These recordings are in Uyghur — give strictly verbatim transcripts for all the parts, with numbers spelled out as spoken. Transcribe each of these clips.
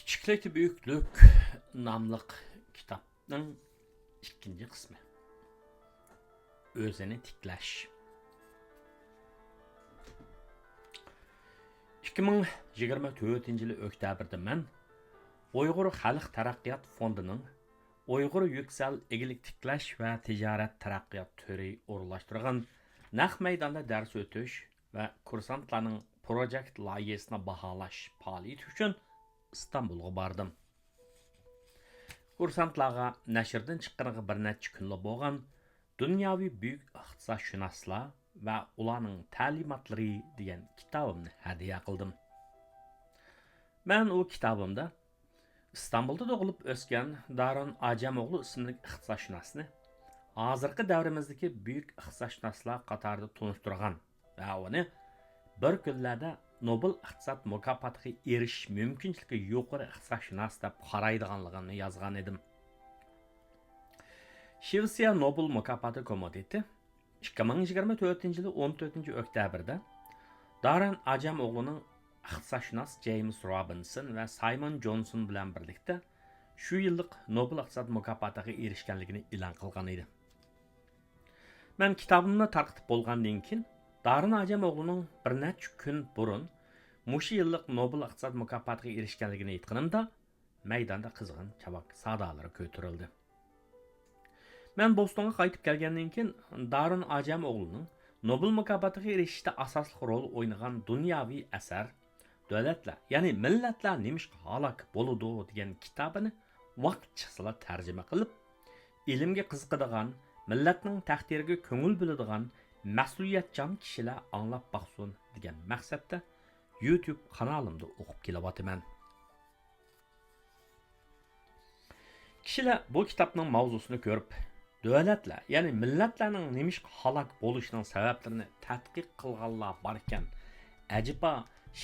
كىچىكلىكتە بۈيۈكلۈك ناملىق كىتابنىڭ ئىككىنچى قىسمى. ئۆزىنى تىكلەش. ئىككى مىڭ يىگىرمە تۆتىنچى يىلى ئۆكتەبىردە مەن ئۇيغۇر خەلق تەرەققىيات فوندىنىڭ ئۇيغۇر يۈكسەل ئىگىلىك تىكلەش ۋە تىجارەت تەرەققىيات تۈرى ئورۇنلاشتۇرغان نەق مەيداندا دەرس ئۆتۈش ۋە كۇرسانتلارنىڭ پروجېكت لايىھەسىنى باھالاش پائالىيىتى ئۈچۈن ئىستانبۇلغا باردىم. كۇرسانتلارغا نەشردىن چىققىنىغا بىر نەچچە كۈنلا بولغان دۇنياۋى بۈيۈك ئىقتىسادشۇناسلار ۋە ئۇلارنىڭ تەلىماتلىرى دېگەن كىتابىمنى ھەدىيە قىلدىم. مەن ئۇ كىتابىمدا ئىستانبۇلدا تۇغۇلۇپ ئۆسكەن دارۇن ئاجەمئوغلۇ ئىسىملىك ئىقتىسادشۇناسنى ھازىرقى دەۋرىمىزدىكى بۈيۈك ئىقتىسادشۇناسلار قاتارىدا تونۇشتۇرغان ۋە ئۇنى بىر كۈنلەردە نوبېل ئىقتىساد مۇكاپاتىغا ئېرىشىش مۇمكىنچىلىكى يۇقىرى ئىقتىسادشۇناس دەپ قارايدىغانلىقىنى يازغان ئىدىم. شىۋېتسىيە نوبېل مۇكاپاتى كومىتېتى ئىككى مىڭ يىگىرمە تۆتىنچى يىلى ئون تۆتىنچى ئۆكتەبىردە دارىن ئاجەم ئوغلىنىڭ ئىقتىسادشۇناس جېيمس روبىنسون ۋە سايمون جونسون بىلەن بىرلىكتە شۇ يىللىق نوبېل ئىقتىساد مۇكاپاتىغا ئېرىشكەنلىكىنى ئېلان قىلغان ئىدى. مەن كىتابىمنى تارقىتىپ بولغاندىن كېيىن، دارىن ئاجەم ئوغلىنىڭ بىر نەچچە كۈن بۇرۇن مۇشۇ يىللىق نوبېل ئىقتىساد مۇكاپاتىغا ئېرىشكەنلىكىنى ئېيتقىنىمدا، مەيداندا قىزغىن چاۋاك سادالىرى كۆتۈرۈلدى. مەن بوستونغا قايتىپ كەلگەندىن كېيىن، دارىن ئاجەم ئوغلىنىڭ نوبېل مۇكاپاتىغا ئېرىشىشتە ئاساسلىق رول ئوينىغان دۇنياۋى ئەسەر، دۆلەتلەر، يەنى مىللەتلەر نېمىشقا ھالاك بولىدۇ دېگەن كىتابىنى ۋاقىت چىقسىلا تەرجىمە قىلىپ، ئىلىمگە قىزىقىدىغان، مىللەتنىڭ تەقدىرىگە كۆڭۈل بۆلىدىغان مەسئۇلىيەتچان كىشىلەر ئاڭلاپ باقسۇن دېگەن مەقسەتتە يۇتۇب قانالىمدا ئوقۇپ كېلىۋاتىمەن. كىشىلەر بۇ كىتابنىڭ ماۋزۇسىنى كۆرۈپ، دۆلەتلەر، يەنى مىللەتلەرنىڭ نېمىشقا ھالاك بولۇشىنىڭ سەۋەبلىرىنى تەتقىق قىلغانلار باركەن، ئەجەبا،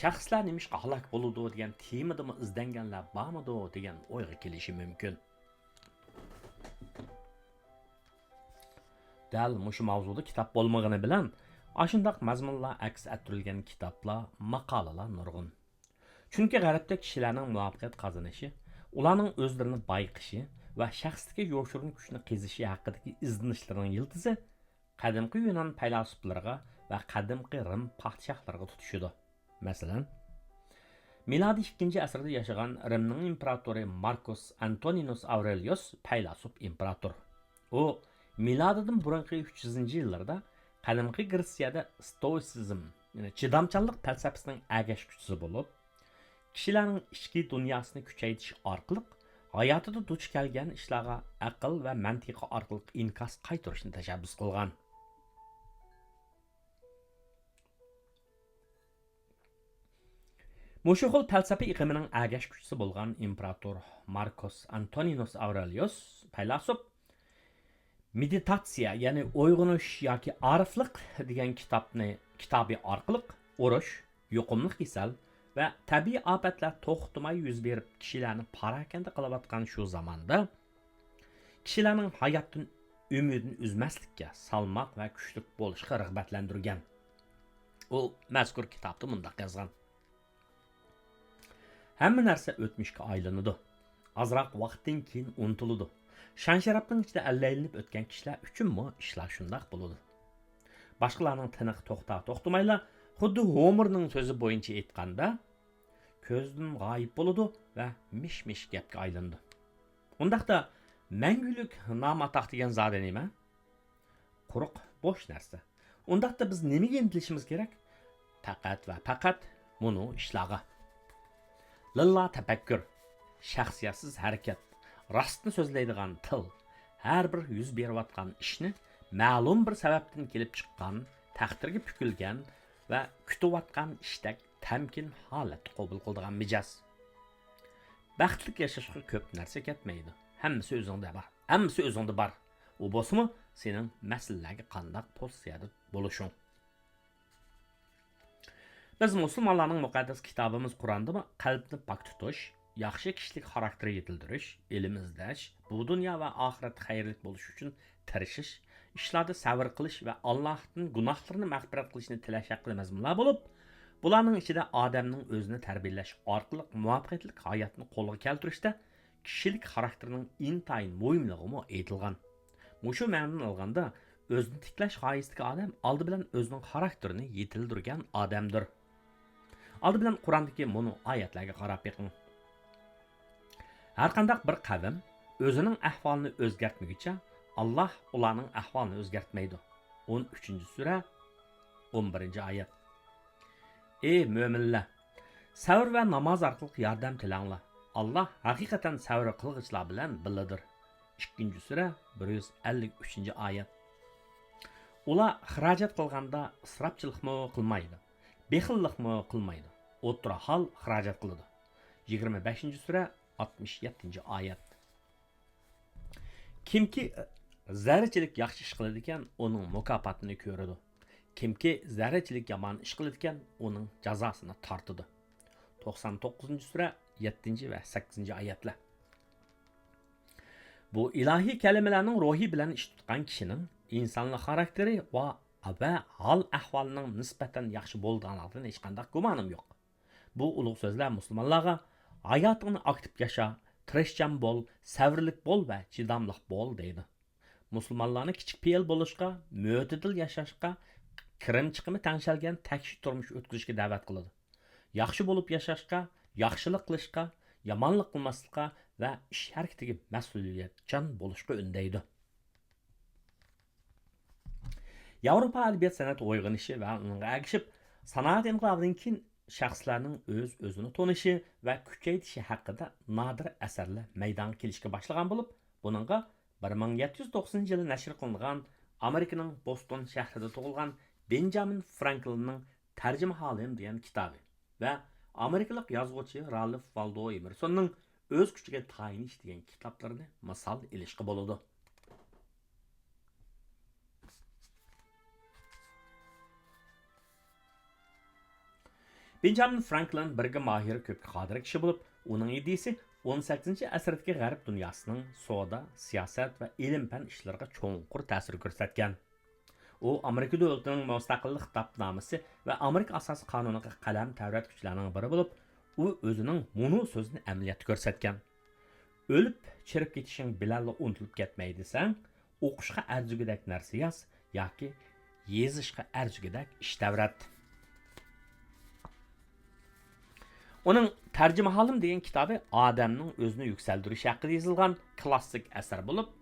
شەخسلەر نېمىشقا ھالاك بولىدۇ دېگەن تېمىدىمۇ ئىزدەنگەنلەر بارمىدۇ دېگەن ئويغا كېلىشى مۇمكىن. دەل مۇشۇ ماۋزۇدا كىتاب بولمىغىنى بىلەن، ئاشۇنداق مەزمۇنلار ئەكس ئەتتۈرۈلگەن كىتابلار، ماقالىلار نۇرغۇن. چۈنكى غەربتە كىشىلەرنىڭ مۇۋەپپەقىيەت قازىنىشى، ئۇلارنىڭ ئۆزلىرىنى بايقىشى ۋە شەخستىكى يوشۇرۇن كۈچنى قېزىشى ھەققىدىكى ئىزدىنىشلىرىنىڭ يىلتىزى قەدىمكى يۇنان پەيلاسوپلىرىغا ۋە قەدىمكى رىم پادىشاھلىرىغا تۇتىشىدۇ. مەسىلەن، مىلادىي ئىككىنچى ئەسىردە ياشىغان رىمنىڭ ئىمپېراتورى ماركوس ئانتونىنوس ئاۋرېلىيوس پەيلاسوپ ئىمپېراتور. ئۇ مىلادىدىن بۇرۇنقى ئۈچ يۈزىنچى يىللاردا قەدىمكى گرېتسىيەدە ستوئىسىزم، يەنى چىدامچانلىق پەلسەپىسىنىڭ ئەگەشكۈچىسى بولۇپ، كىشىلەرنىڭ ئىچكى دۇنياسىنى كۈچەيتىش ئارقىلىق ھاياتىدا دۇچ كەلگەن ئىشلارغا ئەقىل ۋە مەنتىقى ئارقىلىق ئىنكاس قايتۇرۇشنى تەشەببۇس قىلغان. مۇشۇ خىل پەلسەپە ئېقىمىنىڭ ئەگەشكۈچىسى بولغان ئىمپېراتور ماركوس ئانتونىنوس ئاۋرېلىيوس پەيلاسوپ مېدىتاتسىيە، يەنى ئويغىنىش ياكى ئارىفلىق دېگەن كىتابنى، كىتابى ئارقىلىق ئۇرۇش، يۇقۇملۇق كېسەل ۋە تەبىئىي ئاپەتلەر توختىماي يۈز بېرىپ، كىشىلەرنى پاراكەندە قىلىۋاتقان شۇ زاماندا، كىشىلەرنىڭ ھاياتتىن ئۈمىدىنى ئۈزمەسلىككە، سالماق ۋە كۈچلۈك بولۇشقا رىغبەتلەندۈرگەن. ئۇ مەزكۇر كىتابتا مۇنداق يازغان: ھەممە نەرسە ئۆتمۈشكە ئايلىنىدۇ. ئازراق ۋاقىتتىن كېيىن ئۇنتۇلىدۇ. شان-شەرەپنىڭ ئىچىدە ئەللەيلىنىپ ئۆتكەن كىشىلەر ئۈچۈنمۇ ئىشلار شۇنداق بولىدۇ. باشقىلارنىڭ تىنىقى توختا-توختىمايلا، خۇددى ھومېرنىڭ سۆزى بويىچە ئېيتقاندا، كۆزدىن غايىب بولىدۇ ۋە مىش-مىش گەپكە ئايلىنىدۇ. ئۇنداقتا، مەڭگۈلۈك نام-ئاتاق دېگەن زادى نېمە؟ قۇرۇق بوش نەرسە. ئۇنداقتا بىز نېمىگە ئىنتىلىشىمىز كېرەك؟ پەقەت ۋە پەقەت مۇنۇ ئىشلارغا. لىللا تەپەككۇر، شەخسىيەتسىز ھەرىكەت، راستنى سۆزلەيدىغان تىل، ھەر بىر يۈز بېرىۋاتقان ئىشنى مەلۇم بىر سەۋەبتىن كېلىپ چىققان، تەقدىرگە پۈكۈلگەن ۋە كۈتۈۋاتقان ئىشتەك تەمكىن ھالەتتە قوبۇل قىلىدىغان مىجەز. بەختلىك ياشاشقا كۆپ نەرسە كەتمەيدۇ. ھەممىسى ئۆزۈڭدە بار. ھەممىسى ئۆزۈڭدە بار. ئۇ بولسىمۇ سېنىڭ مەسىلىلەرگە قانداق پوزىتسىيەدە بولۇشۇڭ. بىز مۇسۇلمانلارنىڭ مۇقەددەس كىتابىمىز قۇراندىمۇ قەلبنى پاك تۇتۇش، ياخشى كىشىلىك خاراكتېر يېتىلدۈرۈش، ئىلىم ئىزدەش، بۇ دۇنيا ۋە ئاخىرەتتە خەيرلىك بولۇش ئۈچۈن تىرىشىش، ئىشلاردا سەۋر قىلىش ۋە ئاللاھتىن گۇناھلىرىنى مەغپىرەت قىلىشنى تىلەش ھەققىدە مەزمۇنلار بولۇپ، بۇلارنىڭ ئىچىدە ئادەمنىڭ ئۆزىنى تەربىيەلەش ئارقىلىق مۇۋەپپەقىيەتلىك ھاياتنى قولغا كەلتۈرۈشتە كىشىلىك خاراكتېرنىڭ ئىنتايىن مۇھىملىقىمۇ ئېيتىلغان. مۇشۇ مەنىدىن ئالغاندا، ئۆزىنى تىكلەش غايىسىدىكى ئادەم ئالدى بىلەن ئۆزىنىڭ خاراكتېرىنى يېتىلدۈرگەن ئادەمدۇر. ئالدى بىلەن قۇرئاندىكى مۇنۇ ئايەتلەرگە قاراپ بېقىڭ. ھەرقانداق بىر قەۋم ئۆزىنىڭ ئەھۋالىنى ئۆزگەرتمىگۈچە، ئاللاھ ئۇلارنىڭ ئەھۋالىنى ئۆزگەرتمەيدۇ. ئون ئۈچىنچى سۈرە، ئون بىرىنچى ئايەت. ئى مۆمىنلەر! سەۋر ۋە ناماز ئارقىلىق ياردەم تىلەڭلار. ئاللاھ ھەقىقەتەن سەۋر قىلغۇچىلار بىلەن بىللىدۇر. ئىككىنچى سۈرە، بىر يۈز ئەللىك ئۈچىنچى ئايەت. ئۇلار خىراجەت قىلغاندا ئىسراپچىلىقمۇ قىلمايدۇ، بېخىللىقمۇ قىلمايدۇ. ئوتتۇرا ھال خىراجەت قىلىدۇ. يىگىرمە بەشىنچى سۈرە، ئاتمىش يەتتىنچى ئايەت. كىمكى زەررىچىلىك ياخشى ئىش قىلىدىكەن، ئۇنىڭ مۇكاپاتىنى كۆرىدۇ. كىمكى زەررىچىلىك يامان ئىش قىلىدىكەن، ئۇنىڭ جازاسىنى تارتىدۇ. توقسان توققۇزىنچى سۈرە، يەتتىنچى ۋە سەككىزىنچى ئايەتلەر. بۇ ئىلاھىي كەلىمىلەرنىڭ روھى بىلەن ئىش تۇتقان كىشىنىڭ ئىنسانلىق خاراكتېرى ۋە، ۋە ھال-ئەھۋالىنىڭ نىسبەتەن ياخشى بولىدىغانلىقىدىن ھېچقانداق گۇمانىم يوق. بۇ ئۇلۇغ سۆزلەر مۇسۇلمانلارغا «ھاياتىڭنى ئاكتىپ ياشا، تىرىشچان بول، سەۋرلىك بول ۋە چىداملىق بول» دەيدۇ. مۇسۇلمانلارنى كىچىك پېئىل بولۇشقا، مۆتىدىل ياشاشقا، كىرىم چىقىمى تەڭشەلگەن تەكشى تۇرمۇش ئۆتكۈزۈشكە دەۋەت قىلىدۇ. ياخشى بولۇپ ياشاشقا، ياخشىلىق قىلىشقا، يامانلىق قىلماسلىققا ۋە ئىش ھەرىكىتىگە مەسئۇلىيەتچان بولۇشقا ئۈندەيدۇ. ياۋروپا ئەدەبىيات سەنئەت ئويغىنىشى ۋە ئۇنىڭغا ئەگىشىپ، سانائەت ئىنقىلابىدىن كېيىن شەخسلەرنىڭ ئۆز-ئۆزىنى تونۇشى ۋە كۈچەيتىشى ھەققىدە نادىر ئەسەرلەر مەيدانغا كېلىشكە باشلىغان بولۇپ، بۇنىڭغا بىر مىڭ يەتتە يۈز توقسىنىنچى يىلى نەشر قىلىنغان ئامېرىكىنىڭ بوستون شەھىرىدە تۇغۇلغان بېنجامىن فرانكلىننىڭ تەرجىمىھالىم دېگەن كىتابى ۋە ئامېرىكىلىق يازغۇچى رالف ۋالدو ئېمېرسوننىڭ ئۆز كۈچىگە تايىنىش دېگەن كىتابلىرىنى مىسال ئېلىشقا بولىدۇ. بېنجامىن فرانكلىن بىرگە ماھىر، كۆپكە قادىر كىشى بولۇپ، ئۇنىڭ ئىدىيىسى ئون سەككىزىنچى ئەسىردىكى غەرب دۇنياسىنىڭ سودا، سىياسەت ۋە ئىلىم-پەن ئىشلىرىغا چوڭقۇر تەسىر كۆرسەتكەن. ئۇ ئامېرىكا دۆلىتىنىڭ مۇستەقىللىق خىتابنامىسى ۋە ئامېرىكا ئاساسىي قانۇنىغا قەلەم تەۋرەتكۈچىلەرنىڭ بىرى بولۇپ، ئۇ ئۆزىنىڭ مۇنۇ سۆزىنى ئەمەلىيەتتە كۆرسەتكەن: «ئۆلۈپ، چىرىپ كېتىشىڭ بىلەنلا ئۇنتۇلۇپ كەتمەي دېسەڭ، ئوقۇشقا ئەرزىگۈدەك نەرسە ياز ياكى يېزىشقا ئەرزىگۈدەك ئىش تەۋرەت.» ئۇنىڭ تەرجىمىھالىم دېگەن كىتابى ئادەمنىڭ ئۆزىنى يۈكسەلدۈرۈشى ھەققىدە يېزىلغان كلاسسىك ئەسەر بولۇپ،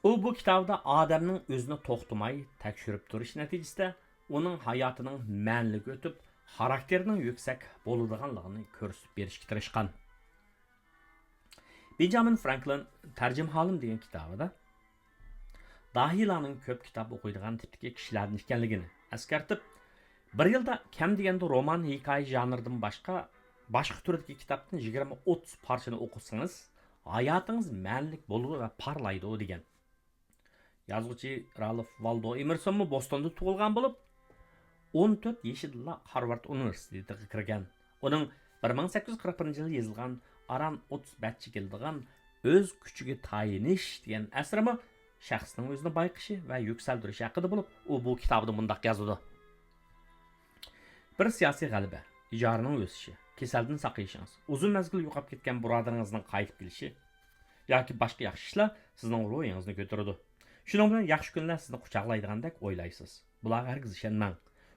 ئۇ بۇ كىتابىدا ئادەمنىڭ ئۆزىنى توختىماي تەكشۈرۈپ تۇرۇشى نەتىجىسىدە ئۇنىڭ ھاياتىنىڭ مەنىلىك ئۆتۈپ، خاراكتېرىنىڭ يۈكسەك بولىدىغانلىقىنى كۆرسىتىپ بېرىشكە تىرىشقان. بېنجامىن فرانكلىن تەرجىمىھالىم دېگەن كىتابىدا داھىيلارنىڭ كۆپ كىتاب ئوقۇيدىغان تىپتىكى كىشىلەردىن ئىكەنلىكىنى ئەسكەرتىپ، بىر يىلدا كەم دېگەندە رومان، ھېكايە ژانىرىدىن باشقا، باشقا تۈردىكى كىتابتىن يىگىرمە ئوتتۇز پارچىنى ئوقۇسىڭىز، ھاياتىڭىز مەنىلىك بولىدۇ ۋە پارلايدۇ، دېگەن. يازغۇچى رالف ۋالدو ئېمېرسونمۇ بوستوندا تۇغۇلغان بولۇپ، ئون تۆت يېشىدىلا خارۋارد ئۇنىۋېرسىتېتىغا كىرگەن. ئۇنىڭ بىر مىڭ سەككىز يۈز قىرىق بىرىنچى يىلى يېزىلغان ئاران ئوتتۇز بەتچە كېلىدىغان ئۆز كۈچىگە تايىنىش دېگەن ئەسىرىمۇ شەخسنىڭ ئۆزىنى بايقىشى ۋە يۈكسەلدۈرۈشى ھەققىدە بولۇپ، ئۇ بۇ كىتابىدا مۇنداق يازىدۇ: بىر سىياسىي غەلىبە، ئىجارىنىڭ ئۆسۈشى، كېسەلدىن ساقىيىشىڭىز، ئۇزۇن مەزگىل يوقاپ كەتكەن بۇرادىرىڭىزنىڭ قايتىپ كېلىشى ياكى باشقا ياخشى ئىشلار سىزنىڭ روھىڭىزنى كۆتۈرىدۇ. شۇنىڭ بىلەن ياخشى كۈنلەر سىزنى قۇچاقلايدىغاندەك ئويلايسىز. بۇلارغا ھەرگىز ئىشەنمەڭ.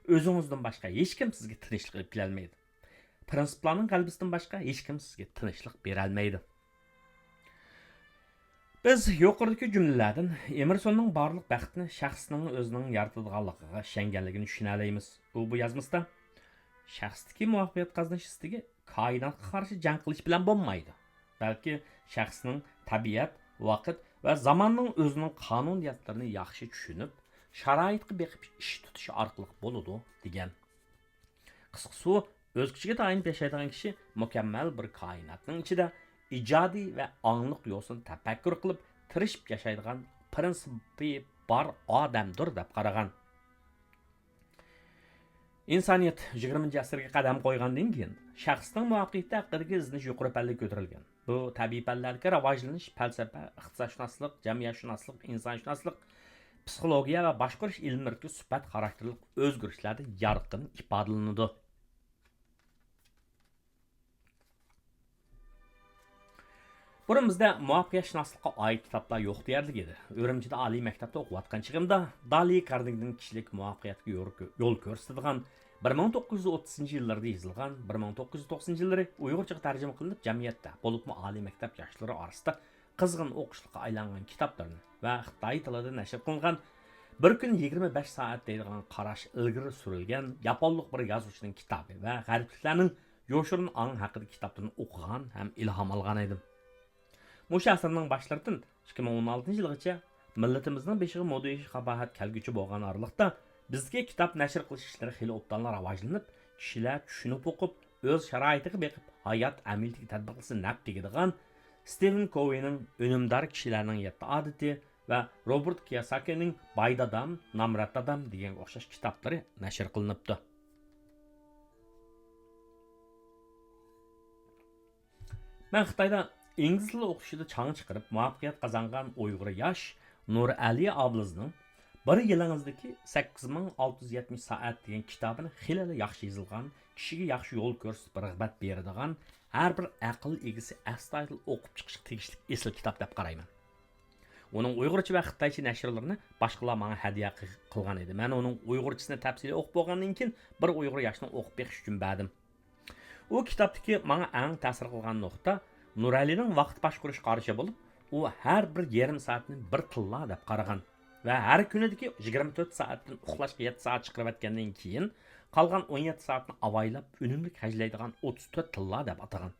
ئۆزىڭىزدىن باشقا ھېچكىم سىزگە تىنچلىق ئېلىپ كېلەلمەيدۇ. پىرىنسىپلارنىڭ غەلىبىسىدىن باشقا ھېچكىم سىزگە تىنچلىق بېرەلمەيدۇ. بىز يۇقىرىدىكى جۈملىلەردىن ئېمېرسوننىڭ بارلىق بەختنى شەخسنىڭ ئۆزىنىڭ يارىتىدىغانلىقىغا ئىشەنگەنلىكىنى چۈشىنەلەيمىز. ئۇ بۇ يازمىسىدا شەخستىكى مۇۋەپپەقىيەت قازىنىش ئىستىكى كائىناتقا قارشى جەڭ قىلىش بىلەن بولمايدۇ، بەلكى شەخسنىڭ تەبىئەت، ۋاقىت ۋە زاماننىڭ ئۆزىنىڭ قانۇنىيەتلىرىنى ياخشى چۈشىنىپ، شارائىتقا بېقىپ ئىش تۇتۇش ئارقىلىق بولىدۇ، دېگەن. قىسقىسى، ئۆز كۈچىگە تايىنىپ ياشايدىغان كىشى مۇكەممەل بىر كائىناتنىڭ ئىچىدە ئىجادىي ۋە ئاڭلىق يوسۇن تەپەككۇر قىلىپ، تىرىشىپ ياشايدىغان پىرىنسىپى بار ئادەمدۇر، دەپ قارىغان. ئىنسانىيەت يىگىرمىنچى ئەسىرگە قەدەم قويغاندىن كېيىن، شەخسنىڭ مۇۋەپپەقىيىتى ھەققىدىكى ئىزدىنىش يۇقىرى پەللىگە كۆتۈرۈلگەن. بۇ تەبىئىي پەنلەردىكى راۋاجلىنىش، پەلسەپە، ئىقتىسادشۇناسلىق، جەمئىيەتشۇناسلىق، ئىنسانشۇناسلىق، پسىخولوگىيە ۋە باشقۇرۇش ئىلىملىرىدىكى سۈپەت خاراكتېرلىك ئۆزگىرىشلەردە يارقىن ئىپادىلىنىدۇ. بۇرۇن بىزدە مۇۋەپپەقىيەتشۇناسلىققا ئائىت كىتابلار يوق دېيەرلىك ئىدى. ئۈرۈمچىدە ئالىي مەكتەپتە ئوقۇۋاتقان چېغىمدا دالى كارنېگىدىن كىشىلىك مۇۋەپپەقىيەتكە يور-، يول كۆرسىتىدىغان، بىر مىڭ توققۇز يۈز ئوتتۇزىنچى يىللىرىدا يېزىلغان، بىر مىڭ توققۇز يۈز توقسىنىنچى يىللىرى ئۇيغۇرچىغا تەرجىمە قىلىنىپ، جەمئىيەتتە، بولۇپمۇ ئالىي مەكتەپ ياشلىرى ئارىسىدا قىزغىن ئوقۇشلۇققا ئايلانغان كىتابلىرىنى ۋە خىتاي تىلىدا نەشر قىلىنغان بىر كۈن يىگىرمە بەش سائەت دەيدىغان قاراش ئىلگىرى سۈرۈلگەن ياپونلۇق بىر يازغۇچىنىڭ كىتابى ۋە غەربلىكلەرنىڭ يوشۇرۇن ئاڭ ھەققىدىكى كىتابلىرىنى ئوقۇغان ھەم ئىلھام ئالغان ئىدىم. مۇشۇ ئەسىرنىڭ باشلىرىدىن ئىككى مىڭ ئون ئالتىنچى يىلغىچە مىللىتىمىزنىڭ بېشىغا مۇدھىش قاباھەت كەلگۈچى بولغان ئارىلىقتا، بىزگە كىتاب نەشر قىلىش ئىشلىرى خېلى ئوبدانلا راۋاجلىنىپ، كىشىلەر چۈشىنىپ ئوقۇپ، ئۆز شارائىتىغا بېقىپ، ھايات ئەمەلىيىتىگە تەتبىقلىسا نەپ تېگىدىغان ستىۋېن كوۋېينىڭ ئۈنۈمدار كىشىلەرنىڭ يەتتە ئادىتى ۋە روبېرت كىيوساكىنىڭ باي دادام، نامرات دادام دېگەنگە ئوخشاش كىتابلىرى نەشر قىلىنىپتۇ. مەن خىتايدا ئىنگلىز تىلى ئوقۇتۇشىدا چاڭ چىقىرىپ، مۇۋەپپەقىيەت قازانغان ئۇيغۇر ياش نۇرئەلى ئابلىزنىڭ بىر يىلىڭىزدىكى سەككىز مىڭ ئالتە يۈز يەتمىش سائەت دېگەن كىتابىنى خېلىلا ياخشى يېزىلغان، كىشىگە ياخشى يول كۆرسىتىپ، رىغبەت بېرىدىغان، ھەر بىر ئەقىل ئىگىسى ئەستايىدىل ئوقۇپ چىقىشقا تېگىشلىك ئېسىل كىتاب دەپ قارايمەن. ئۇنىڭ ئۇيغۇرچە ۋە خىتايچە نەشرلىرىنى باشقىلار ماڭا ھەدىيە قىل-، قىلغان ئىدى. مەن ئۇنىڭ ئۇيغۇرچىسىنى تەپسىلىي ئوقۇپ بولغاندىن كېيىن، بىر ئۇيغۇر ياشنىڭ ئوقۇپ بېقىشى ئۈچۈن بەردىم. ئۇ كىتابتىكى ماڭا ئەڭ تەسىر قىلغان نۇقتا، نۇرئەلىنىڭ ۋاقىت باشقۇرۇش قارىشى بولۇپ، ئۇ ھەر بىر يېرىم سائەتنى بىر تىللا دەپ قارىغان ۋە ھەر كۈنىدىكى يىگىرمە تۆت سائەتتىن ئۇخلاشقا يەتتە سائەت چىقىرىۋەتكەندىن كېيىن، قالغان ئون يەتتە سائەتنى ئاۋايلاپ، ئۈنۈملۈك خەجلەيدىغان ئوتتۇز تۆت تىللا دەپ ئاتىغان.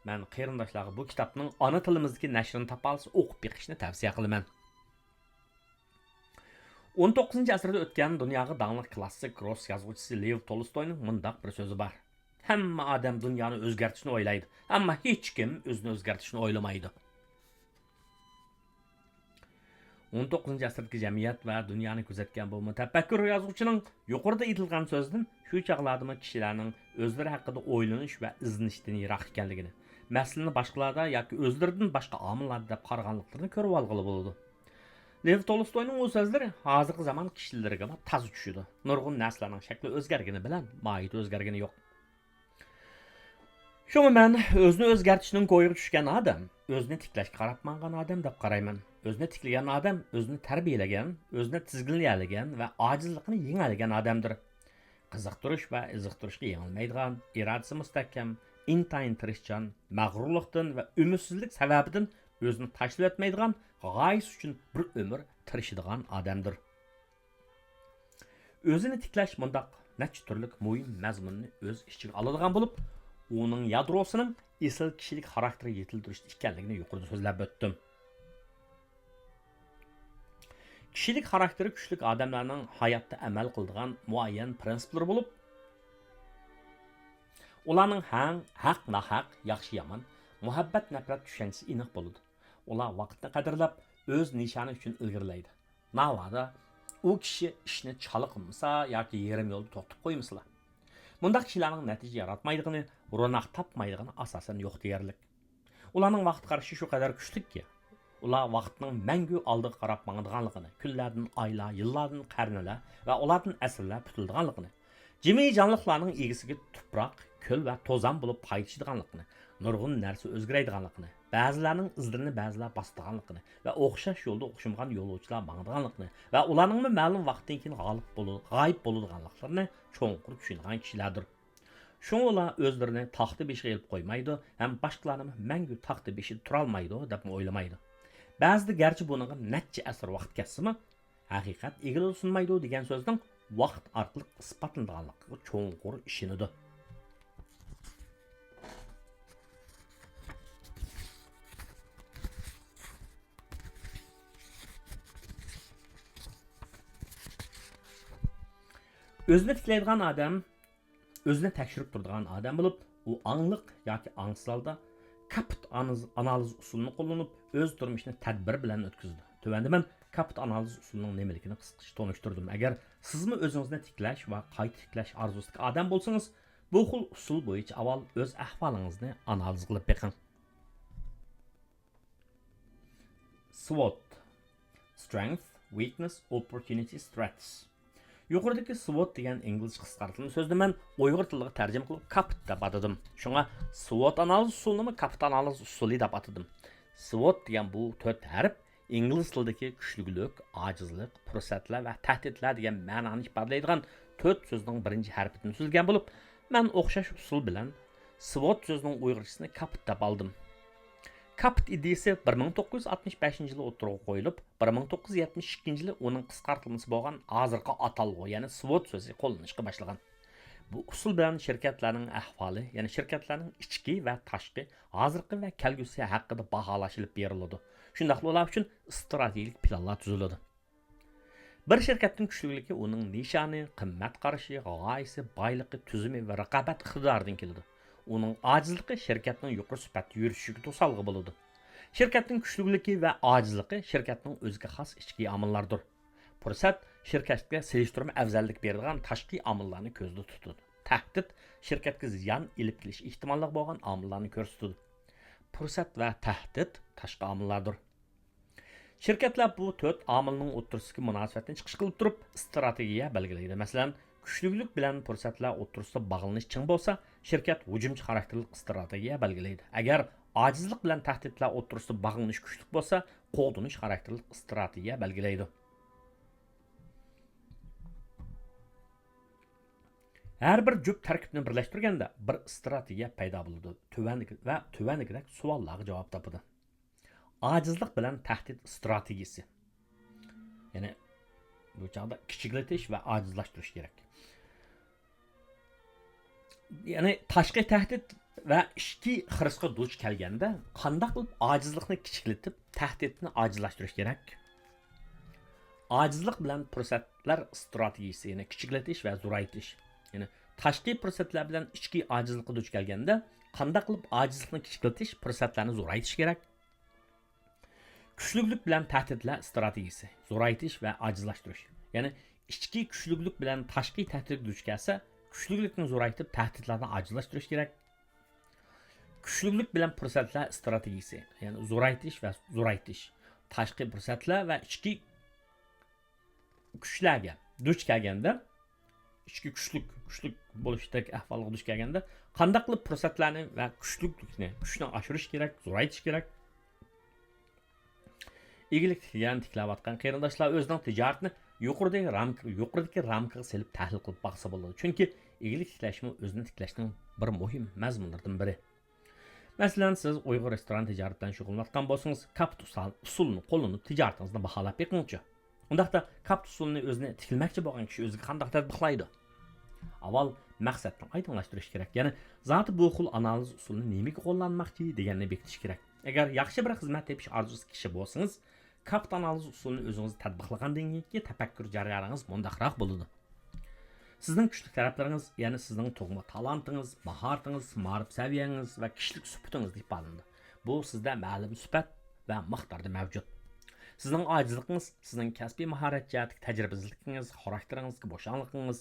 مەن قېرىنداشلارغا بۇ كىتابنىڭ ئانا تىلىمىزدىكى نەشرىنى تاپالىسا ئوقۇپ بېقىشنى تەۋسىيە قىلىمەن. ئون توققۇزىنچى ئەسىردە ئۆتكەن دۇنياغا داڭلىق كلاسسىك رۇس يازغۇچىسى لېۋ تولستوينىڭ مۇنداق بىر سۆزى بار: «ھەممە ئادەم دۇنيانى ئۆزگەرتىشنى ئويلايدۇ، ئەمما ھېچكىم ئۆزىنى ئۆزگەرتىشنى ئويلىمايدۇ.» ئون توققۇزىنچى ئەسىردىكى جەمئىيەت ۋە دۇنيانى كۆزەتكەن بۇ مۇتەپەككۇر يازغۇچىنىڭ يۇقىرىدا ئېيتىلغان سۆزىدىن شۇ چاغلاردىمۇ كىشىلەرنىڭ ئۆزلىرى ھەققىدە ئويلىنىش ۋە ئىزدىنىشتىن يىراق ئىكەنلىكىنى، مەسىلىنى باشقىلاردا ياكى ئۆزلىرىدىن باشقا ئامىللاردا دەپ قارىغانلىقلىرىنى كۆرۈۋالغىلى بولىدۇ. لېۋ تولستوينىڭ ئۇ سۆزلىرى ھازىرقى زامان كىشىلىرىگىمۇ تازا چۈشىدۇ. نۇرغۇن نەرسىلەرنىڭ شەكلى ئۆزگەرگىنى بىلەن ماھىيىتى ئۆزگەرگىنى يوق. شۇڭا مەن ئۆزىنى ئۆزگەرتىشنىڭ كويىغا چۈشكەن ئادەم، ئۆزىنى تىكلەشكە قاراپ ماڭغان ئادەم دەپ قارايمەن. ئۆزىنى تىكلىگەن ئادەم ئۆزىنى تەربىيەلىگەن، ئۆزىنى تىزگىنلىيەلىگەن ۋە ئاجىزلىقنى يېڭەلىگەن ئادەمدۇر. قىزىقتۇرۇش ۋە ئېزىقتۇرۇشقا يېڭىلمەيدىغان، ئىرادىسى مۇستەھكەم، ئىنتايىن تىرىشچان، مەغرۇرلۇقتىن ۋە ئۈمىدسىزلىك سەۋەبىدىن ئۆزىنى تاشلىۋەتمەيدىغان، غايىسى ئۈچۈن بىر ئۆمۈر تىرىشىدىغان ئادەمدۇر. ئۆزىنى تىكلەش مۇنداق نەچچە تۈرلۈك مۇھىم مەزمۇننى ئۆز ئىچىگە ئالىدىغان بولۇپ، ئۇنىڭ يادروسىنىڭ ئېسىل كىشىلىك خاراكتېرنى يېتىلدۈرۈشتە ئىكەنلىكىنى يۇقىرىدا سۆزلەپ ئۆتتۈم. كىشىلىك خاراكتېرى كۈچلۈك ئادەملەرنىڭ ھاياتتا ئەمەل قىلىدىغان مۇئەييەن پىرىنسىپلىرى بولۇپ، ئۇلارنىڭ ھەق، ھەق، ناھەق، ياخشى، يامان، مۇھەببەت، نەپرەت چۈشەنچىسى ئېنىق بولىدۇ. ئۇلار ۋاقىتنى قەدىرلەپ، ئۆز نىشانى ئۈچۈن ئىلگىرىلەيدۇ. ناۋادا ئۇ كىشى ئىشنى چالا قىلمىسا ياكى يېرىم يولدا توختىتىپ قويمىسىلا. مۇنداق كىشىلەرنىڭ نەتىجە ياراتمايدىغىنى، روناق تاپمايدىغىنى ئاساسەن يوق دېيەرلىك. ئۇلارنىڭ ۋاقىت قارىشى شۇ قەدەر كۈچلۈككى، ئۇلار ۋاقىتنىڭ مەڭگۈ ئالدىغا قاراپ ماڭىدىغانلىقىنى، كۈنلەردىن ئايلار، يىللاردىن قەرنلەر ۋە ئۇلاردىن ئەسىرلەر پۈتۈلىدىغانلىقىنى، جىمى جانلىقلارنىڭ ئىگىسىگە تۇپراق، كۆل ۋە توزان بولۇپ پايدىشىدىغانلىقىنى، نۇرغۇن نەرسە ئۆزگىرەيدىغانلىقىنى، بەزىلەرنىڭ ئىزلىرىنى بەزىلەر باسىدىغانلىقىنى ۋە ئوخشاش يولدا ئوخشىمىغان يولۇچىلار ماڭىدىغانلىقىنى ۋە ئۇلارنىڭمۇ مەلۇم ۋاقىتتىن كېيىن غالىب بولۇ-، غايىب بولىدىغانلىقلىرىنى چوڭقۇر چۈشىنىدىغان كىشىلەردۇر. شۇڭا ئۇلار ئۆزلىرىنى تاختا بېشىغا ئېلىپ قويمايدۇ ھەم باشقىلارنىمۇ مەڭگۈ تاختا بېشىدا تۇرالمايدۇ دەپمۇ ئويلىمايدۇ. بەزىدە گەرچە بۇنىڭغا نەچچە ئەسىر ۋاقىت كەتسىمۇ، ھەقىقەت ئىگىلىرى سۇنمايدۇ دېگەن سۆزنىڭ ۋاقىت ئارقىلىق ئىسپاتلىنىدىغانلىقىغا چوڭقۇر ئىشىنىدۇ. ئۆزىنى تىكلەيدىغان ئادەم ئۆزىنى تەكشۈرۈپ تۇرىدىغان ئادەم بولۇپ، ئۇ ئاڭلىق ياكى ئاڭسىز ھالدا كاپىت ئانىز-، ئانالىز ئۇسۇلىنى قوللىنىپ، ئۆز تۇرمۇشىنى تەدبىر بىلەن ئۆتكۈزىدۇ. تۆۋەندە مەن كاپىت ئانالىز ئۇسۇلىنىڭ نېمىلىكىنى قىسقىچە تونۇشتۇردۇم. ئەگەر سىزمۇ ئۆزىڭىزنى تىكلەش ۋە قايتا تىكلەش ئارزۇسىدىكى ئادەم بولسىڭىز، بۇ خىل ئۇسۇل بويىچە ئاۋۋال ئۆز ئەھۋالىڭىزنى ئانالىز قىلىپ بېقىڭ. سۋوت. Strength, Weakness, Opportunities, Threats. يۇقىرىدىكى سۋوت دېگەن ئىنگلىزچە قىسقارتىلما سۆزنى مەن ئۇيغۇر تىلىغا تەرجىمە قىلىپ كاپىت دەپ ئاتىدىم. شۇڭا سۋوت ئانالىز ئۇسۇلىنىمۇ كاپىت ئانالىز ئۇسۇلى دەپ ئاتىدىم. سۋوت دېگەن بۇ تۆت ھەرپ ئىنگلىز تىلىدىكى كۈچلۈكلۈك، ئاجىزلىق، پۇرسەتلەر ۋە تەھدىتلەر دېگەن مەنانى ئىپادىلەيدىغان تۆت سۆزنىڭ بىرىنچى ھەرپىدىن تۈزۈلگەن بولۇپ، مەن ئوخشاش ئۇسۇل بىلەن سۋوت سۆزىنىڭ ئۇيغۇرچىسىنى كاپىت دەپ ئالدىم. كاپىت ئىدىيىسى بىر مىڭ توققۇز يۈز ئاتمىش بەشىنچى يىلى ئوتتۇرىغا قويۇلۇپ، بىر مىڭ توققۇز يۈز يەتمىش ئىككىنچى يىلى ئۇنىڭ قىسقارتىلمىسى بولغان ھازىرقى ئاتالغۇ، يەنى سۋوت سۆزى قوللىنىشقا باشلىغان. بۇ ئۇسۇل بىلەن شىركەتلەرنىڭ ئەھۋالى، يەنى شىركەتلەرنىڭ ئىچكى ۋە تاشقى، ھازىرقى ۋە كەلگۈسى ھەققىدە باھالاش ئېلىپ بېرىلىدۇ. شۇنداقلا ئۇلار ئۈچۈن ئىستراتېگىيەلىك پىلانلار تۈزۈلىدۇ. بىر شىركەتنىڭ كۈچلۈكلۈكى ئۇنىڭ نىشانى، قىممەت قارىشى، غايىسى، بايلىقى، تۈزۈمى ۋە رىقابەت ئىقتىدارىدىن كېلىدۇ. ئۇنىڭ ئاجىزلىقى شىركەتنىڭ يۇقىرى سۈپەتتە يۈرۈشىگە توسالغۇ بولىدۇ. شىركەتنىڭ كۈچلۈكلۈكى ۋە ئاجىزلىقى شىركەتنىڭ ئۆزىگە خاس ئىچكى ئامىللاردۇر. پۇرسەت شىركەتكە سېلىشتۇرما ئەۋزەللىك بېرىدىغان تاشقى ئامىللارنى كۆزدە تۇتىدۇ. تەھدىت شىركەتكە زىيان ئېلىپ كېلىش ئېھتىماللىقى بولغان ئامىللارنى كۆرسىتىدۇ. پۇرسەت ۋە تەھدىت تاشقى ئامىللاردۇر. شىركەتلەر بۇ تۆت ئامىلنىڭ ئوتتۇرىسىدىكى مۇناسىۋەتنى چىقىش قىلىپ تۇرۇپ ئىستراتېگىيە بەلگىلەيدۇ. مەسىلەن، كۈچلۈكلۈك بىلەن پۇرسەتلەر ئوتتۇرىسىدا باغلىنىش چىڭ بولسا، شىركەت ھۇجۇمچى خاراكتېرلىك ئىستراتېگىيە بەلگىلەيدۇ. ئەگەر ئاجىزلىق بىلەن تەھدىتلەر ئوتتۇرىسىدا باغلىنىش كۈچلۈك بولسا، قوغدىنىش خاراكتېرلىك ئىستراتېگىيە بەلگىلەيدۇ. ھەر بىر جۈپ تەركىبنى بىرلەشتۈرگەندە بىر ئىستراتېگىيە پەيدا بولىدۇ. تۆۋەندىكى ۋە تۆۋەندىكىدەك سوئاللارغا جاۋاب تاپىدۇ. ئاجىزلىق بىلەن تەھدىت ئىستراتېگىيىسى. يەنى بۇ چاغدا كىچىكلىتىش ۋە ئاجىزلاشتۇرۇش كېرەك. يەنى تاشقى تەھدىت ۋە ئىچكى خىرىسقا دۇچ كەلگەندە قانداق قىلىپ ئاجىزلىقنى كىچىكلىتىپ، تەھدىتنى ئاجىزلاشتۇرۇش كېرەك؟ ئاجىزلىق بىلەن پۇرسەتلەر ئىستراتېگىيىسى، يەنى كىچىكلىتىش ۋە زورايتىش. يەنى تاشقى پۇرسەتلەر بىلەن ئىچكى ئاجىزلىققا دۇچ كەلگەندە قانداق قىلىپ ئاجىزلىقنى كىچىكلىتىش، پۇرسەتلەرنى زورايتىش كېرەك؟ كۈچلۈكلۈك بىلەن تەھدىتلەر ئىستراتېگىيىسى، زورايتىش ۋە ئاجىزلاشتۇرۇش. يەنى ئىچكى كۈچلۈكلۈك بىلەن تاشقى تەھدىتكە دۇچ كەلسە، كۈچلۈكلۈكنى زورايتىپ، تەھدىتلەرنى ئاجىزلاشتۇرۇش كېرەك. كۈچلۈكلۈك بىلەن پۇرسەتلەر ئىستراتېگىيىسى، يەنى زورايتىش ۋە زورايتىش. تاشقى پۇرسەتلەر ۋە ئىچكى كۈچلەرگە دۇچ كەلگەندە، ئىچكى كۈچلۈك، كۈچلۈك بولۇشتەك ئەھۋالغا دۇچ كەلگەندە، قانداق قىلىپ پۇرسەتلەرنى ۋە كۈچلۈكلۈكنى، كۈچنى ئاشۇرۇش كېرەك، زورايتىش كېرەك؟ ئىگىلىك تىكلىگەن، تىكلەۋاتقان قېرىنداشلار ئۆزىنىڭ تىجارىتىنى يۇقىرىدىكى رامكا، يۇقىرىدىكى رامكىغا سېلىپ تەھلىل قىلىپ باقسا بولىدۇ. چۈنكى ئىگىلىك تىكلەشمۇ ئۆزىنى تىكلەشنىڭ بىر مۇھىم مەزمۇنلىرىدىن بىرى. مەسىلەن، سىز ئۇيغۇر رېستوران تىجارىتى بىلەن شۇغۇللىنىۋاتقان بولسىڭىز، كاپىت ئۇسال-، ئۇسۇلىنى قوللىنىپ تىجارىتىڭىزنى باھالاپ بېقىڭچۇ. ئۇنداقتا كاپىت ئۇسۇلىنى ئۆزىنى تىكلىمەكچى بولغان كىشى ئۆزىگە قانداق تەتبىقلايدۇ؟ ئاۋۋال مەقسەتنى ئايدىڭلاشتۇرۇش كېرەك. يەنى زاتى بۇ خىل ئانالىز ئۇسۇلىنى نېمىگە قوللانماقچى دېگەننى بېكىتىش كېرەك. ئەگەر ياخشى بىر خىزمەت تېپىش ئارزۇسىدىكى كىشى بولسىڭىز، كاپىت ئانالىز ئۇسۇلىنى ئۆزىڭىز تەتبىقلىغاندىن كېيىنكى تەپەككۇر جەريانىڭىز مۇنداقراق بولىدۇ. سىزنىڭ كۈچلۈك تەرەپلىرىڭىز، يەنى سىزنىڭ تۇغما تالانتىڭىز، ماھارىتىڭىز، مائارىپ سەۋىيەڭىز ۋە كىشىلىك سۈپىتىڭىزدە ئىپادىلىنىدۇ. بۇ سىزدە مەلۇم سۈپەت ۋە مىقداردا مەۋجۇت. سىزنىڭ ئاجىزلىقىڭىز سىزنىڭ كەسپىي ماھارەت جەھەتتىكى تەجرىبىسىزلىكىڭىز، خاراكتېرىڭىزدىكى بوشاڭلىقىڭىز،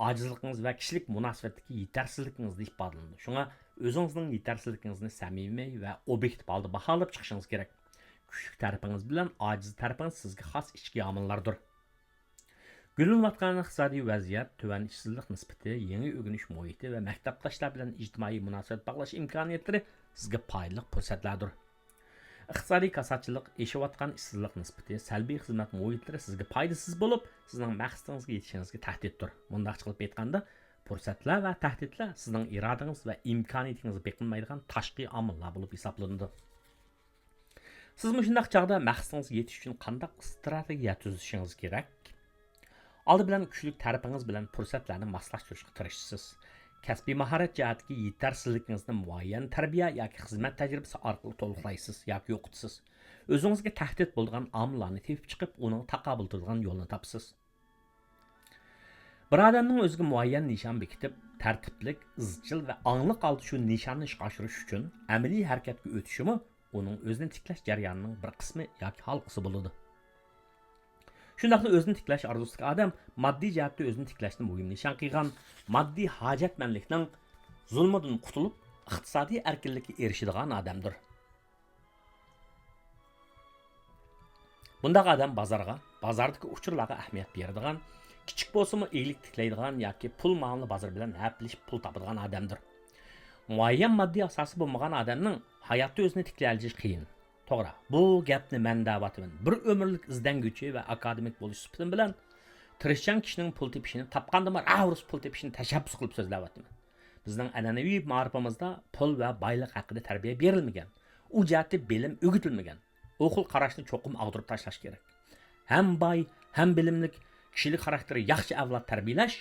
ئاجىزلىقىڭىز ۋە كىشىلىك مۇناسىۋەتتىكى يېتەرسىزلىكىڭىزدە ئىپادىلىنىدۇ. شۇڭا ئۆزىڭىزنىڭ يېتەرسىزلىكىڭىزنى سەمىمىي ۋە ئوبيېكتىپ ھالدا باھالاپ چىقىشىڭىز كېرەك. كۈچلۈك تەرىپىڭىز بىلەن ئاجىز تەرىپىڭىز سىزگە خاس ئىچكى ئامىللاردۇر. گۈللىنىۋاتقان ئىقتىسادىي ۋەزىيەت، تۆۋەن ئىشسىزلىق نىسبىتى، يېڭى ئۆگىنىش مۇھىتى ۋە مەكتەپداشلار بىلەن ئىجتىمائىي مۇناسىۋەت باغلاش ئىمكانىيەتلىرى سىزگە پايدىلىق پۇرسەتلەردۇر. ئىقتىسادىي كاساتچىلىق، ئېشىۋاتقان ئىشسىزلىق نىسبىتى، سەلبىي خىزمەت مۇھىتلىرى سىزگە پايدىسىز بولۇپ، سىزنىڭ مەقسىتىڭىزگە يېتىشىڭىزگە تەھدىتتۇر. مۇنداقچە قىلىپ ئېيتقاندا، پۇرسەتلەر ۋە تەھدىتلەر سىزنىڭ ئىرادىڭىز ۋە ئىمكانىيىتىڭىزگە بېقىنمايدىغان تاشقى ئامىللار بولۇپ ھېسابلىنىدۇ. سىز مۇشۇنداق چاغدا مەقسىتىڭىزگە يېتىش ئۈچۈن قانداق ئىستراتېگىيە تۈزۈشىڭىز كېرەك؟ ئالدى بىلەن كۈچلۈك تەرىپىڭىز بىلەن پۇرسەتلەرنى ماسلاشتۇرۇشقا تىرىشىسىز. كەسپىي ماھارەت جەھەتتىكى يېتەرسىزلىكىڭىزنى مۇئەييەن تەربىيە ياكى خىزمەت تەجرىبىسى ئارقىلىق تولۇقلايسىز ياكى يوقىتىسىز. ئۆزىڭىزگە تەھدىت بولىدىغان ئامىللارنى تېپىپ چىقىپ، ئۇنىڭغا تاقابىل تۇرىدىغان يولنى تاپىسىز. بىر ئادەمنىڭ ئۆزىگە مۇئەييەن نىشان بېكىتىپ، تەرتىپلىك، ئىزچىل ۋە ئاڭلىق ھالدا شۇ نىشاننى ئىشقا ئاشۇرۇش ئۈچۈن ئەمەلىي ھەرىكەتكە ئۆتۈشىمۇ ئۇنىڭ ئۆزىنى تىكلەش جەريانىنىڭ بىر قىسمى ياكى ھالقىسى بولىدۇ. شۇنداقلا ئۆزىنى تىكلەش ئارزۇسىدىكى ئادەم ماددىي جەھەتتە ئۆزىنى تىكلەشنى مۇھىم نىشان قىلغان، ماددىي ھاجەتمەنلىكنىڭ زۇلمىدىن قۇتۇلۇپ، ئىقتىسادىي ئەركىنلىككە ئېرىشىدىغان ئادەمدۇر. بۇنداق ئادەم بازارغا، بازاردىكى ئۇچۇرلارغا ئەھمىيەت بېرىدىغان، كىچىك بولسىمۇ ئىگىلىك تىكلەيدىغان ياكى پۇل مۇئامىلە بازىرى بىلەن ھەپىلىشىپ پۇل تاپىدىغان ئادەمدۇر. مۇئەييەن ماددىي ئاساسى بولمىغان ئادەمنىڭ ھاياتتا ئۆزىنى تىكلىيەلىشى قىيىن. توغرا، بۇ گەپنى مەن دەۋاتىمەن. بىر ئۆمۈرلۈك ئىزدەنگۈچى ۋە ئاكادېمىك بولۇش سۈپىتىم بىلەن تىرىشچان كىشىنىڭ پۇل تېپىشىنى، تاپقاندىمۇ راۋۇرۇس پۇل تېپىشىنى تەشەببۇس قىلىپ سۆزلەۋاتىمەن. بىزنىڭ ئەنئەنىۋى مائارىپىمىزدا پۇل ۋە بايلىق ھەققىدە تەربىيە بېرىلمىگەن. ئۇ جەھەتتە بىلىم ئۆگىتىلمىگەن. ئۇ خىل قاراشنى چوقۇم ئاغدۇرۇپ تاشلاش كېرەك. ھەم باي، ھەم بىلىملىك، كىشىلىك خاراكتېرى ياخشى ئەۋلاد تەربىيەلەش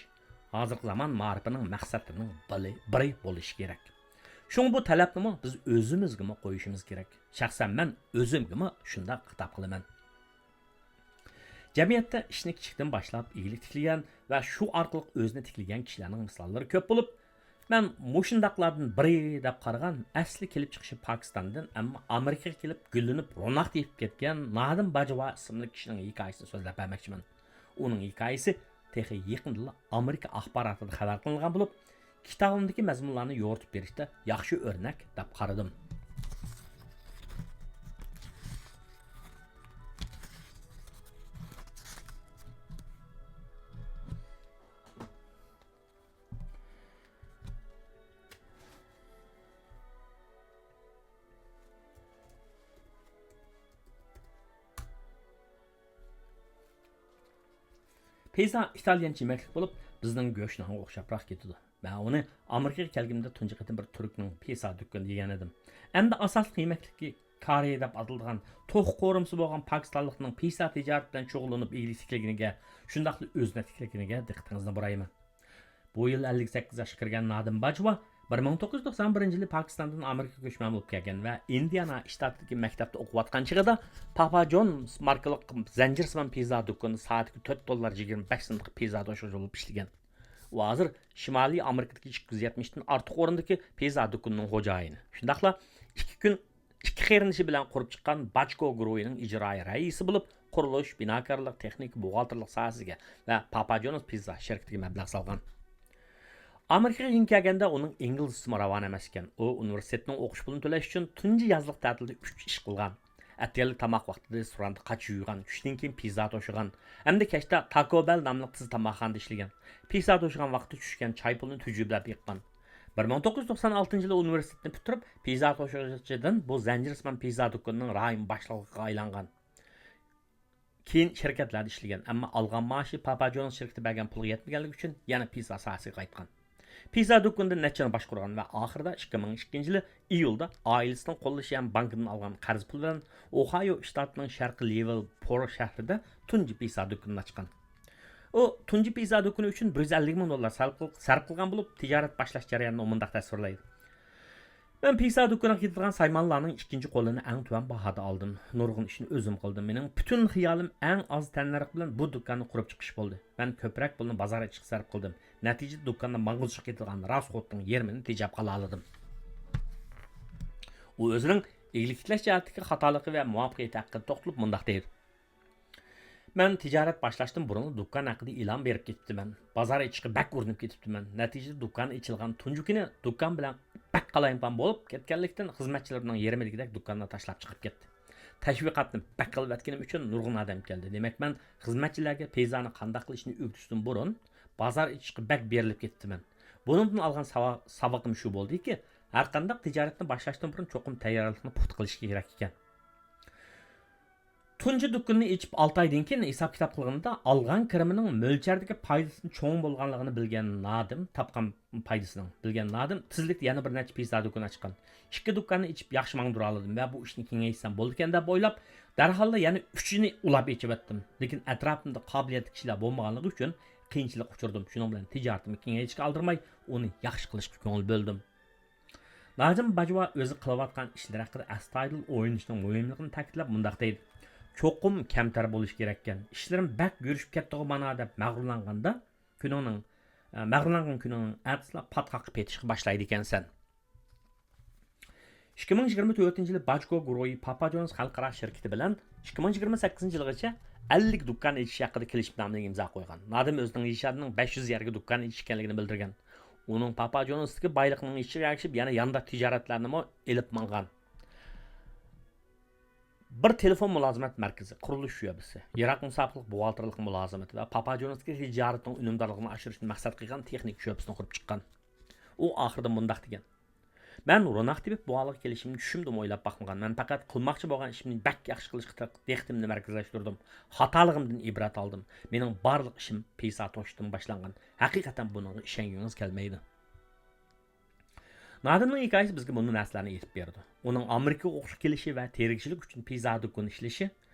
ھازىرقى زامان مائارىپىنىڭ مەقسەتلىرىنىڭ بىلى-، بىرى بولۇشى كېرەك. شۇڭا بۇ تەلەپنىمۇ بىز ئۆزىمىزگىمۇ قويۇشىمىز كېرەك. شەخسەن مەن ئۆزۈمگىمۇ شۇنداق خىتاب قىلىمەن. جەمئىيەتتە ئىشنى كىچىكتىن باشلاپ ئىگىلىك تىكلىگەن ۋە شۇ ئارقىلىق ئۆزىنى تىكلىگەن كىشىلەرنىڭ مىساللىرى كۆپ بولۇپ، مەن مۇشۇنداقلاردىن بىرى دەپ قارىغان، ئەسلى كېلىپ چىقىشى پاكىستاندىن، ئەمما ئامېرىكىغا كېلىپ گۈللىنىپ، روناق تېپىپ كەتكەن نادىم باجۋا ئىسىملىك كىشىنىڭ ھېكايىسىنى سۆزلەپ بەرمەكچىمەن. ئۇنىڭ ھېكايىسى تېخى يېقىندىلا ئامېرىكا ئاخباراتىدا خەۋەر قىلىنغان بولۇپ، كىتابىمدىكى مەزمۇنلارنى يورۇتۇپ بېرىشتە ياخشى ئۆرنەك دەپ قارىدىم. پىززا ئىتالىيانچە يېمەكلىك بولۇپ، بىزنىڭ گۆش نانغا ئوخشاپراق كېتىدۇ. مەن ئۇنى ئامېرىكىغا كەلگىنىمدە تۇنجى قېتىم بىر تۈركنىڭ پىززا دۇكىنىدا يېگەن ئىدىم. ئەمدى ئاساسلىق يېمەكلىكى كارى دەپ ئاتىلىدىغان توخۇ قورۇمىسى بولغان پاكىستانلىقنىڭ پىززا تىجارىتى بىلەن شۇغۇللىنىپ ئىگىلىك تىكلىگىنىگە، شۇنداقلا ئۆزىنى تىكلىگىنىگە دىققىتىڭىزنى بۇرايمەن. بۇ يىل ئەللىك سەككىز ياشقا كىرگەن نادىم باجۋا بىر مىڭ توققۇز يۈز توقسان بىرىنچى يىلى پاكىستاندىن ئامېرىكىغا كۆچمەن بولۇپ كەلگەن ۋە ئىندىيانا شتاتىدىكى مەكتەپتە ئوقۇۋاتقان چېغىدا پاپا جونز ماركىلىق زەنجىرسىمان پىززا دۇكىنىدا سائەتكە تۆت دوللار يىگىرمە بەش سېنتقا پىززا توشۇغۇچى بولۇپ ئىشلىگەن. ئۇ ھازىر شىمالىي ئامېرىكىدىكى ئىككى يۈز يەتمىشتىن ئارتۇق ئورۇندىكى پىززا دۇكىنىنىڭ خوجايىنى. شۇنداقلا ئىككى كۈن ئىككى قېرىندىشى بىلەن قۇرۇپ چىققان باچكو گۇرۇھىنىڭ ئىجرائىي رەئىسى بولۇپ، قۇرۇلۇش، بىناكارلىق، تېخنىكا، بوغالتىرلىق ساھەسىگە ۋە پاپا جونز پىززا شىركىتىگە مەبلەغ سالغان. ئامېرىكىغا يېڭى كەلگەندە ئۇنىڭ ئىنگلىزچىسىمۇ راۋان ئەمەس ئىكەن. ئۇ ئۇنىۋېرسىتېتنىڭ ئوقۇش پۇلىنى تۆلەش ئۈچۈن تۇنجى يازلىق تەتىلدە ئۈچ ئىش قىلغان. ئەتىگەنلىك تاماق ۋاقتىدا رېستوراندا قاچا يۇيغان، چۈشتىن كېيىن پىززا توشۇغان ھەمدە كەچتە تاكو بەل ناملىق تېز تاماقخانىدا ئىشلىگەن. پىززا توشۇغان ۋاقتىدا چۈشكەن چاي پۇلىنى تۈجۈبلەپ يىغقان. بىر مىڭ توققۇز يۈز توقسان ئالتىنچى يىلى ئۇنىۋېرسىتېتنى پۈتتۈرۈپ، پىززا توشۇغۇچىدىن بۇ زەنجىرسىمان پىززا دۇكىنىنىڭ رايون باشلىقىغا ئايلانغان. كېيىن شىركەتلەردە ئىشلىگەن، ئەمما ئالغان مائاشى پاپا جونز شىركىتى بەرگەن پۇلغا يەتمىگەنلىكى ئۈچۈن يەنە پىززا ساھەسىگە قايتقان. پىززا دۇكىنىدا نەچچە يىل باشقۇرغان ۋە ئاخىرىدا ئىككى مىڭ ئىككىنچى يىلى ئىيۇلدا ئائىلىسىنىڭ قوللىشى ھەم بانكىدىن ئالغان قەرز پۇلى بىلەن ئوھايو شتاتىنىڭ شەرقىي لېۋىلپور شەھىرىدە تۇنجى پىززا دۇكىنىنى ئاچقان. ئۇ تۇنجى پىززا دۇكىنى ئۈچۈن بىر يۈز ئەللىك مىڭ دوللار سەرپ قىل-، سەرپ قىلغان بولۇپ، تىجارەت باشلاش جەريانىنى ئۇ مۇنداق تەسۋىرلەيدۇ. مەن پىززا دۇكىنىغا كېتىدىغان سايمانلارنىڭ ئىككىنچى قولىنى ئەڭ تۆۋەن باھادا ئالدىم. نۇرغۇن ئىشنى ئۆزۈم قىلدىم. مېنىڭ پۈتۈن خىيالىم ئەڭ ئاز تەننەرخ بىلەن بۇ دۇكاننى قۇرۇپ چىقىش بولدى. مەن كۆپرەك پۇلنى بازار ئېچىشقا سەرپ قىلدىم. نەتىجىدە دۇكاندا ماڭغۇزۇشقا كېتىدىغان راسخوتنىڭ يېرىمىنى تېجەپ قالالىدىم. ئۇ ئۆزىنىڭ ئىگىلىك تىكلەش جەھەتتىكى خاتالىقى ۋە مۇۋەپپەقىيىتى ھەققىدە توختىلىپ مۇنداق دەيدۇ. مەن تىجارەت باشلاشتىن بۇرۇنلا دۇكان ھەققىدە ئېلان بېرىپ كېتىپتىمەن. بازار ئېچىشقا بەك ئۇرۇنۇپ كېتىپتىمەن. نەتىجىدە دۇكان ئېچىلغان تۇنجى كۈنى دۇكان بىلەن بەك قالايمىقان بولۇپ كەتكەنلىكتىن، خىزمەتچىلىرىمنىڭ يېرىمى دېگۈدەك دۇكاندىن تاشلاپ چىقىپ كەتتى. تەشۋىقاتنى بەك قىلىۋەتكىنىم ئۈچۈن نۇرغۇن ئادەم كەلدى. دېمەك، مەن خىزمەتچىلەرگە پىززانى قانداق قىلىشنى ئۆگىتىشتىن بۇرۇن بازار ئېچىشقا بەك بېرىلىپ كېتىپتىمەن. بۇنىڭدىن ئالغان ساۋا-، ساۋىقىم شۇ بولدىكى، ھەرقانداق تىجارەتنى باشلاشتىن بۇرۇن چوقۇم تەييارلىقنى پۇختا قىلىش كېرەك ئىكەن. تۇنجى دۇكىنىنى ئېچىپ ئالتە ئايدىن كېيىن ھېساب-كىتاب قىلغىنىمدا، ئالغان كىرىمىنىڭ مۆلچەردىكى پايدىسىدىن چوڭ بولغانلىقىنى بىلگەن نادىم، تاپقان پايدىسىنىڭ بىلگەن نادىم تېزلىكتە يەنە بىر نەچچە پىززا دۇكىنى ئاچقان. ئىككى دۇكاننى ئېچىپ ياخشى ماڭدۇرالىدىم ۋە بۇ ئىشنى كېڭەيتسەم بولىدىكەن دەپ ئويلاپ، دەرھاللا يەنە ئۈچىنى ئۇلاپ ئېچىۋەتتىم. لېكىن ئەتراپىمدا قابىلىيەتلىك كىشىلەر بولمىغانلىقى ئۈچۈن قىيىنچىلىققا ئۇچرىدىم. شۇنىڭ بىلەن تىجارىتىمنى كېڭەيتىشكە ئالدىرىماي، ئۇنى ياخشى قىلىشقا كۆڭۈل بۆلدۈم. ناجىم باجۋا ئۆزى قىلىۋاتقان ئىشلىرى ھەققىدە ئەستايىدىل ئويلىنىشنىڭ مۇھىملىقىنى تەكىتلەپ مۇنداق دەيدۇ: «چوقۇم كەمتەر بولۇش كېرەككەن. ئىشلىرىم بەك يۈرۈشۈپ كەتتىغۇ مانا» دەپ مەغرۇرلانغاندا، كۈنۈڭنىڭ، ئە، مەغرۇرلانغان كۈنۈڭنىڭ ئەتىسىلا پاتقاققا پېتىشقا باشلايدىكەنسەن. ئىككى مىڭ يىگىرمە تۆتىنچى يىلى باجكو گۇرۇھى پاپا جونس خەلقئارا شىركىتى بىلەن ئىككى مىڭ يىگىرمە سەككىزىنچى يىلغىچە ئەللىك دۇكان ئېچىش ھەققىدە كېلىشىمنامىنى ئىمزا قويغان. نادىم ئۆزىنىڭ ئىجادىنىڭ بەش يۈز يەرگە دۇكان ئېچىش ئىكەنلىكىنى بىلدۈرگەن. ئۇنىڭ پاپا جونستىكى بايلىقىنىڭ ئېشىشىغا ئەگىشىپ يەنە ياندا تىجارەتلەرنىمۇ ئېلىپ ماڭغان. بىر تېلېفون مۇلازىمەت مەركىزى، قۇرۇلۇش شۆبىسى، يىراق مۇساپىلىق بوغالتىرلىق مۇلازىمىتى ۋە پاپا جونستىكى تىجارىتىنىڭ ئۈنۈمدارلىقىنى ئاشۇرۇشنى مەقسەت قىلغان تېخنىك شۆبىسىنى قۇرۇپ چىققان. ئۇ ئاخىرىدا مۇنداق دېگەن: مەن روناق تېپىپ بۇ ھالغا كېلىشىمنى چۈشۈمدىمۇ ئويلاپ باقمىغان. مەن پەقەت قىلماقچى بولغان ئىشىمنى بەك ياخشى قىلىشقا تىرىشىپ، دىققىتىمنى مەركەزلەشتۈردۈم. خاتالىقىمدىن ئىبرەت ئالدىم. مېنىڭ بارلىق ئىشىم پىسا توشتىن باشلانغان. ھەقىقەتەن بۇنىڭغا ئىشەنگۈڭىز كەلمەيدۇ. نادىمنىڭ ھېكايىسى بىزگە مۇنداق نەرسىلەرنى ئېيتىپ بېرىدۇ. ئۇنىڭ ئامېرىكىغا ئوقۇشقا كېلىشى ۋە تېرىكچىلىك ئۈچۈن پىززا دۇكىنى ئىشلىشى،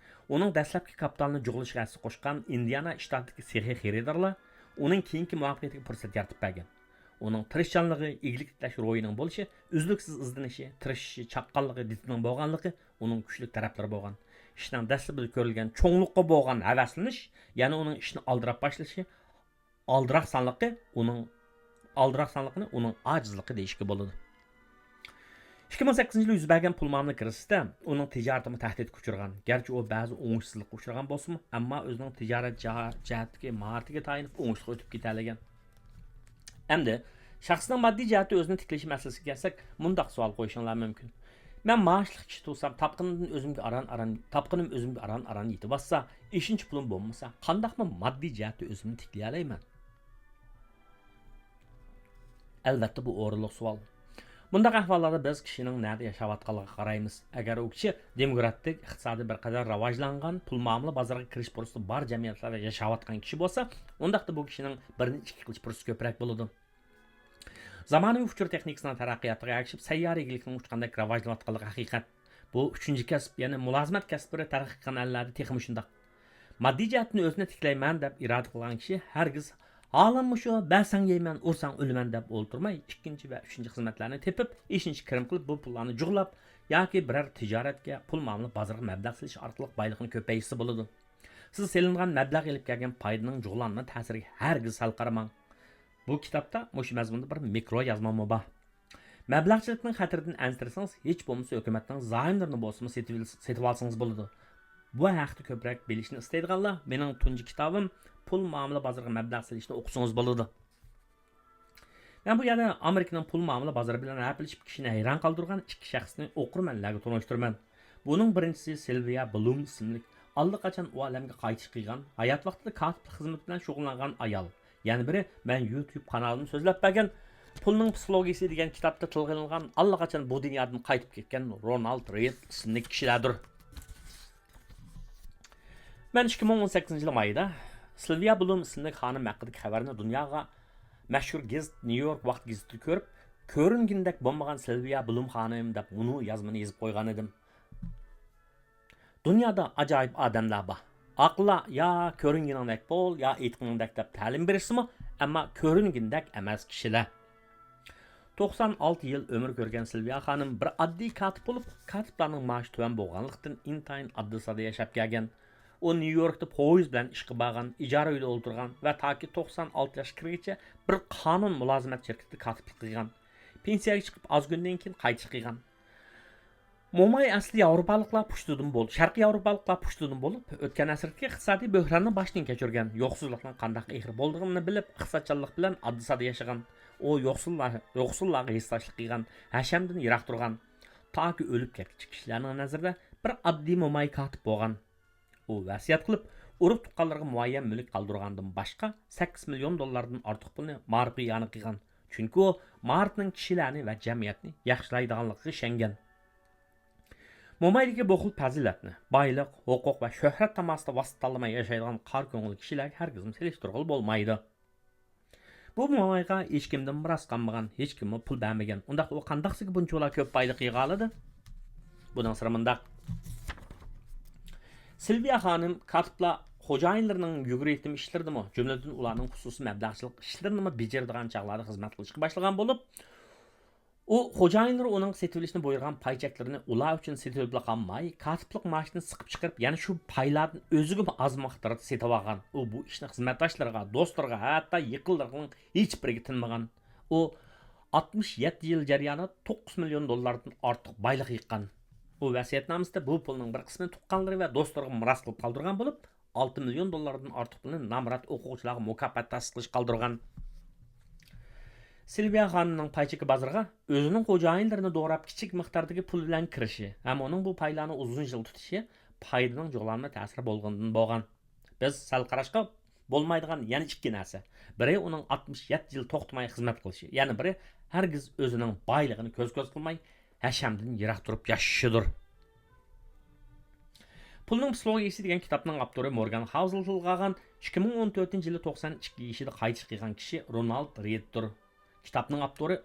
ئۇنىڭ دەسلەپكى كاپىتالىنى جۇغلىشىغا ھەسسە قوشقان ئىندىئانا شتاتىدىكى سېخىي خېرىدارلار، ئۇنىڭ كېيىنكى مۇۋەپپەقىيىتىگە پۇرسەت يارىتىپ بەرگەن. ئۇنىڭ تىرىشچانلىقى، ئىگىلىك تىكلەش روھىنىڭ بولۇشى، ئۈزلۈكسىز ئىزدىنىشى، تىرىشىشى، چاققانلىقى، دىتىنىڭ بولغانلىقى ئۇنىڭ كۈچلۈك تەرەپلىرى بولغان. ئىشنىڭ دەسلىپىدە كۆرۈلگەن چوڭلۇققا بولغان ھەۋەسلىنىش، يەنى ئۇنىڭ ئىشنى ئالدىراپ باشلىشى، ئالدىراقسانلىقى ئۇنىڭ، ئالدىراقسانلىقىنى ئۇنىڭ ئاجىزلىقى دېيىشكە بولىدۇ. ئىككى مىڭ سەككىزىنچى يىلى يۈز بەرگەن پۇل مۇئامىلە كىرىزىسىدە ئۇنىڭ تىجارىتىمۇ تەھدىتكە ئۇچرىغان. گەرچە ئۇ بەزى ئوڭۇشسىزلىققا ئۇچرىغان بولسىمۇ، ئەمما ئۆزىنىڭ تىجارەت جا-، جەھەتتىكى ماھارىتىگە تايىنىپ ئوڭۇشلۇق ئۆتۈپ كېتەلىگەن. ئەمدى شەخسنىڭ ماددىي جەھەتتە ئۆزىنى تىكلىشى مەسىلىسىگە كەلسەك، مۇنداق سوئال قويۇشۇڭلار مۇمكىن. مەن مائاشلىق ئىشچى تۇرسام، تاپقىنىمدىن ئۆزۈمگە ئاران-ئاران، تاپقىنىم ئۆزۈمگە ئاران-ئاران يېتىۋاتسا، ئېشىنچا پۇلۇم بولمىسا، قانداقمۇ ماددىي جەھەتتە ئۆزۈمنى تىكلىيەلەيمەن؟ ئەلۋەتتە، بۇ ئورۇنلۇق سوئال. بۇنداق ئەھۋاللاردا بىز كىشىنىڭ نەدە ياشاۋاتقانلىقىغا قارايمىز. ئەگەر ئۇ كىشى دېموكراتىك، ئىقتىسادى بىر قەدەر راۋاجلانغان، پۇل مۇئامىلە بازىرىغا كىرىش پۇرسىتى بار جەمئىيەتلەردە ياشاۋاتقان كىشى بولسا، ئۇنداقتا بۇ كىشىنىڭ بىردىن ئىككى قىلچە پۇرسىتى كۆپرەك بولىدۇ. زامانىۋى ئۇچۇر تېخنىكىسىنىڭ تەرەققىياتىغا ئەگىشىپ، سەييارە ئىگىلىكنىڭ ئۇچقاندەك راۋاجلىنىۋاتقانلىقى ھەقىقەت. بۇ ئۈچىنچى كەسىپ، يەنى مۇلازىمەت كەسىپلىرى تەرەققىي قىلغان ئەللەردە تېخىمۇ شۇنداق. ماددىي جەھەتتىن ئۆزىنى تىكلەيمەن دەپ ئىرادە قىلغان كىشى ھەرگىز «ھالىم مۇشۇ، بەرسەڭ يەيمەن، ئۇرساڭ ئۆلىمەن» دەپ ئولتۇرماي، ئىككىنچى ۋە ئۈچىنچى خىزمەتلەرنى تېپىپ، ئېشىنچا كىرىم قىلىپ، بۇ پۇللارنى جۇغلاپ ياكى بىرەر تىجارەتكە، پۇل مۇئامىلە بازىرىغا مەبلەغ سېلىش ئارقىلىق بايلىقىنى كۆپەيتسە بولىدۇ. سىز سېلىنغان مەبلەغ ئېلىپ كەلگەن پايدىنىڭ جۇغلانما تەسىرىگە ھەرگىز سەل قارىماڭ. بۇ كىتابتا مۇشۇ مەزمۇندا بىر مىكرو يازماممۇ بار. مەبلەغچىلىكنىڭ خەتىرىدىن ئەنسىرىسىڭىز، ھېچ بولمىسا ھۆكۈمەتنىڭ زايوملىرىنى بولسىمۇ سېتىۋېل-، سېتىۋالسىڭىز بولىدۇ. بۇ ھەقتە كۆپرەك بىلىشنى ئىستەيدىغانلار مېنىڭ تۇنجى كىتابىم پۇل مۇئامىلە بازىرىغا مەبلەغ سېلىشنى ئوقۇسىڭىز بولىدۇ. مەن بۇ يەردە ئامېرىكىنىڭ پۇل مۇئامىلە بازىرى بىلەن ھەپىلىشىپ، كىشىنى ھەيران قالدۇرغان ئىككى شەخسنى ئوقۇرمەنلەرگە تونۇشتۇرىمەن. بۇنىڭ بىرىنچىسى سىلۋىيا بلۇم ئىسىملىك، ئاللىقاچان ئۇ ئالەمگە قايتىش قىلغان، ھايات ۋاقتىدا كاتىپلىق خىزمىتى بىلەن شۇغۇللانغان ئايال. يەنە بىرى مەن يۇتيۇب قانالىمدا سۆزلەپ بەرگەن پۇلنىڭ پسىخولوگىيىسى دېگەن كىتابتا تىلغا ئېلىنغان، ئاللىقاچان بۇ دۇنيادىن قايتىپ كەتكەن رونالد رېيد ئىسىملىك كىشىلەردۇر. مەن ئىككى مىڭ ئون سەككىزىنچى يىل مايدا سىلۋىيا بلۇم ئىسىملىك خانىم ھەققىدىكى خەۋەرنى دۇنياغا مەشھۇر گېزىت، نيۇ يورك ۋاقىت گېزىتىدە كۆرۈپ، كۆرۈنگىنىدەك بولمىغان سىلۋىيا بلۇم خانىم دەپ مۇنۇ يازمىنى يېزىپ قويغان ئىدىم. دۇنيادا ئاجايىپ ئادەملەر بار. ئاقىللار يا كۆرۈنگىنىڭدەك بول، يا ئېيتقىنىڭدەك دەپ تەلىم بېرىشسىمۇ، ئەمما كۆرۈنگىنىدەك ئەمەس كىشىلەر. توقسان ئالتە يىل ئۆمۈر كۆرگەن سىلۋىيا خانىم بىر ئاددىي كاتىپ بولۇپ، كاتىپلارنىڭ مائاشى تۆۋەن بولغانلىقتىن، ئىنتايىن ئاددىي ساددا ياشاپ كەلگەن. ئۇ نيۇ يوركتا پويىز بىلەن ئىشقا بارغان، ئىجارە ئۆيدە ئولتۇرغان ۋە تاكى توقسان ئالتە ياشقا كىرگىچە بىر قانۇن مۇلازىمەت شىركىتىدە كاتىپلىق قىلغان. پېنسىيەگە چىقىپ ئاز كۈندىن كېيىن قايتىش قىلغان. موماي ئەسلى ياۋروپالىقلار پۇشتىدىن بول-، شەرقىي ياۋروپالىقلار پۇشتىدىن بولۇپ، ئۆتكەن ئەسىردىكى ئىقتىسادىي بۆھراننى باشتىن كەچۈرگەن. يوقسۇزلۇقنىڭ قانداق ئېغىر بولىدىغىنىنى بىلىپ، ئىقتىسادچانلىق بىلەن ئاددىي ساددا ياشىغان. ئۇ يوقسۇللار، يوقسۇللارغا ھېسداشلىق قىلغان، ھەشەمدىن يىراق تۇرغان. تاكى ئۆلۈپ كەتكۈچە كىشىلەرنىڭ نەزىرىدە بىر ئاددىي موماي كاتىپ بولغان. ئۇ ۋەسىيەت قىلىپ، ئۇرۇق تۇغقانلىرىغا مۇئەييەن مۈلۈك قالدۇرغاندىن باشقا، سەككىز مىليون دوللاردىن ئارتۇق پۇلنى مارىپقا ئىئانە قىلغان. چۈنكى ئۇ مارىپنىڭ كىشىلەرنى ۋە جەمئىيەتنى ياخشىلايدىغانلىقىغا ئىشەنگەن. مومايدىكى بۇ خىل پەزىلەتنى بايلىق، ھوقۇق ۋە شۆھرەت تاماسىدا ۋاسىتە تاللىماي ياشايدىغان قارا كۆڭۈل كىشىلەرگە ھەرگىزمۇ سېلىشتۇرغىلى بولمايدۇ. بۇ مومايغا ھېچكىمدىن مىراس قالمىغان، ھېچكىممۇ پۇل بەرمىگەن. ئۇنداقتا ئۇ قانداقسىكى بۇنچىۋالا كۆپ بايلىق يىغالىدى؟ بۇنىڭ سىرى مۇنداق. سىلۋىيا خانىم كاتىپلار خوجايىنلىرىنىڭ يۈگرە يېتىم ئىشلىرىدىمۇ، جۈملىدىن ئۇلارنىڭ خۇسۇسىي مەبلەغچىلىك ئىشلىرىنىمۇ بېجىرىدىغان چاغلاردا خىزمەت قىلىشقا باشلىغان بولۇپ، ئۇ خوجايىنلىرى ئۇنىڭغا سېتىۋېلىشنى بۇيرۇغان پاي چەكلىرىنى ئۇلار ئۈچۈن سېتىۋېلىپلا قالماي، كاتىپلىق مائاشىنى سىقىپ چىقىرىپ، يەنە شۇ پايلاردىن ئۆزىگىمۇ ئاز مىقداردا سېتىۋالغان. ئۇ بۇ ئىشنى خىزمەتداشلىرىغا، دوستلىرىغا، ھەتتا يېقىنلىرىنىڭ ھېچ بىرىگە تىنمىغان. ئۇ ئاتمىش يەتتە يىل جەريانىدا توققۇز مىليون دوللاردىن ئارتۇق بايلىق يىغقان. ئۇ ۋەسىيەتنامىسىدە بۇ پۇلنىڭ بىر قىسمىنى تۇغقانلىرى ۋە دوستلىرىغا مىراس قىلىپ قالدۇرغان بولۇپ، ئالتە مىليون دوللاردىن ئارتۇق پۇلنى نامرات ئوقۇغۇچىلارغا مۇكاپات تەسىس قىلىشقا قالدۇرغان. سىلۋىيا خانىمنىڭ پاي چېكى بازىرىغا ئۆزىنىڭ خوجايىنلىرىنى دوراپ، كىچىك مىقداردىكى پۇل بىلەن كىرىشى ھەم ئۇنىڭ بۇ پايلارنى ئۇزۇن يىل تۇتۇشى پايدىنىڭ جۇغلانما تەسىرى بولغىنىدىن بولغان. بىز سەل قاراشقا بولمايدىغان يەنە ئىككى نەرسە. بىرى ئۇنىڭ ئاتمىش يەتتە يىل توختىماي خىزمەت قىلىشى، يەنە بىرى ھەرگىز ئۆزىنىڭ بايلىقىنى كۆز-كۆز قىلماي، ھەشەمدىن يىراق تۇرۇپ ياشىشىدۇر. پۇلنىڭ پسىخولوگىيىسى دېگەن كىتابنىڭ ئاپتورى مورگان خاۋزېل تىلغا ئالغان ئىككى مىڭ ئون تۆتىنچى يىلى توقسان ئىككى يېشىدا قايتىش قىلغان كىشى رونالد رېيدتۇر. كىتابنىڭ ئاپتورى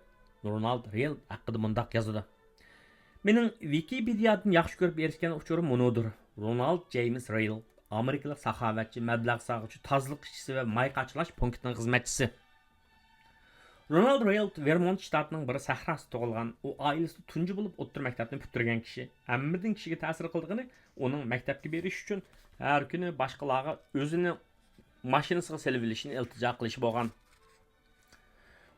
رونالد رېيل ھەققىدە مۇنداق يازىدۇ: مېنىڭ ۋىكىپېدىيادىن ياخشى كۆرۈپ ئېرىشكەن ئۇچۇرۇم مۇنۇدۇر. رونالد جېيمىس رېيل، ئامېرىكىلىق ساخاۋەتچى، مەبلەغ سالغۇچى، تازىلىق ئىشچىسى ۋە ماي قاچىلاش پونكىتىنىڭ خىزمەتچىسى. رونالد رېيل ۋېرمونت شتاتىنىڭ بىر سەھراسىدا تۇغۇلغان. ئۇ ئائىلىسىدە تۇنجى بولۇپ ئوتتۇرا مەكتەپنى پۈتتۈرگەن كىشى. ھەممىدىن كىشىگە تەسىر قىلىدىغىنى ئۇنىڭ مەكتەپكە بېرىش ئۈچۈن ھەر كۈنى باشقىلارغا ئۆزىنى ماشىنىسىغا سېلىۋېلىشىنى ئىلتىجا قىلىشى بولغان.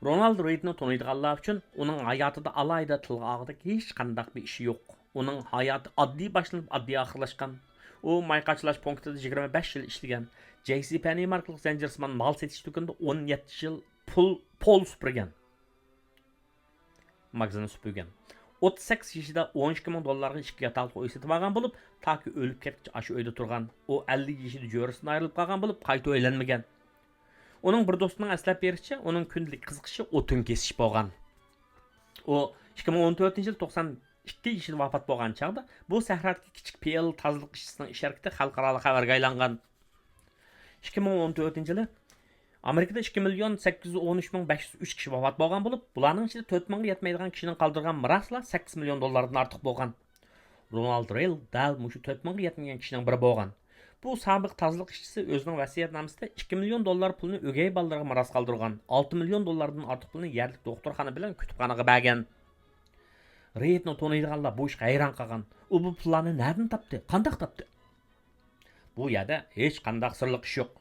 رونالد رېيدنى تونۇيدىغانلار ئۈچۈن ئۇنىڭ ھاياتىدا ئالاھىدە تىلغا ئالغۇدەك ھېچقانداق بىر ئىشى يوق. ئۇنىڭ ھاياتى ئاددىي باشلىنىپ، ئاددىي ئاخىرلاشقان. ئۇ ماي قاچىلاش پونكىتىدا يىگىرمە بەش يىل ئىشلىگەن. جەي سى پەننى ماركىلىق زەنجىرسىمان مال سېتىش دۇكىنىدا ئون يەتتە يىل پۇل، پول سۈپۈرگەن. ماگىزىننى سۈپۈرگەن. ئوتتۇز سەككىز يېشىدا ئون ئىككى مىڭ دوللارغا ئىككى ياتاقلىق ئۆي سېتىپ ئالغان بولۇپ، تاكى ئۆلۈپ كەتكۈچە ئاشۇ ئۆيدە تۇرغان. ئۇ ئەللىك يېشىدا جۆرىسىدىن ئايرىلىپ قالغان بولۇپ، قايتا ئۆيلەنمىگەن. ئۇنىڭ بىر دوستىنىڭ ئەسلەپ بېرىشىچە، ئۇنىڭ كۈندىلىك قىزىقىشى ئوتۇن كېسىش بولغان. ئۇ ئىككى مىڭ ئون تۆتىنچى يىل توقسان ئىككى يېشىدا ۋاپات بولغان چاغدا، بۇ سەھرادىكى كىچىك پېئىل تازىلىق ئىشچىسىنىڭ ئىش ھەرىكىتى خەلقئارالىق خەۋەرگە ئايلانغان. ئىككى مىڭ ئون تۆتىنچى يىلى ئامېرىكىدا ئىككى مىليون سەككىز يۈز ئون ئۈچ مىڭ بەش يۈز ئۈچ كىشى ۋاپات بولغان بولۇپ، بۇلارنىڭ ئىچىدە تۆت مىڭغا يەتمەيدىغان كىشىنىڭ قالدۇرغان مىراسىلا سەككىز مىليون دوللاردىن ئارتۇق بولغان. رونالد رېيل دەل مۇشۇ تۆت مىڭغا يەتمىگەن كىشىنىڭ بىرى بولغان. بۇ سابىق تازىلىق ئىشچىسى ئۆزىنىڭ ۋەسىيەتنامىسىدە ئىككى مىليون دوللار پۇلنى ئۆگەي بالىلىرىغا مىراس قالدۇرغان، ئالتە مىليون دوللاردىن ئارتۇق پۇلنى يەرلىك دوختۇرخانا بىلەن كۇتۇپخانىغا بەرگەن. رېيدنى تونۇيدىغانلار بۇ ئىشقا ھەيران قالغان. ئۇ بۇ پۇللارنى نەدىن تاپتى؟ قانداق تاپتى؟ بۇ يەردە ھېچقانداق سىرلىق ئىش يوق.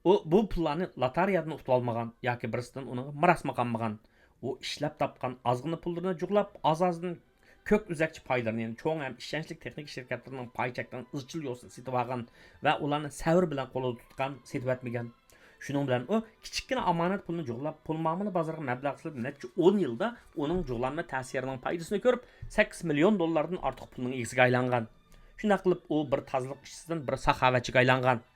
ئۇ بۇ پۇللارنى لاتارىيەدىن ئۇتۇۋالمىغان ياكى بىرسىدىن ئۇنىڭغا مىراسمۇ قالمىغان. ئۇ ئىشلەپ تاپقان ئازغىنە پۇللىرىنى جۇغلاپ، ئاز-ئازدىن كۆك ئۈزەكچە پايلىرىنى، يەنى چوڭ ھەم ئىشەنچلىك تېخنىكا شىركەتلىرىنىڭ پاي چەكلىرىنى ئىزچىل يولسىز سېتىۋالغان ۋە ئۇلارنى سەۋر بىلەن قولىدا تۇتقان، سېتىۋەتمىگەن. شۇنىڭ بىلەن ئۇ كىچىككىنە ئامانەت پۇلنى جۇغلاپ، پۇل مۇئامىلە بازىرىغا مەبلەغ سېلىپ، نەچچە ئون يىلدا ئۇنىڭ جۇغلانما تەسىرىنىڭ پايدىسىنى كۆرۈپ، سەككىز مىليون دوللاردىن ئارتۇق پۇلنىڭ ئىگىسىگە ئايلانغان. شۇنداق قىلىپ، ئۇ بىر تازىلىق ئىشچىسىدىن بىر ساخاۋەتچىگە ئايلانغان.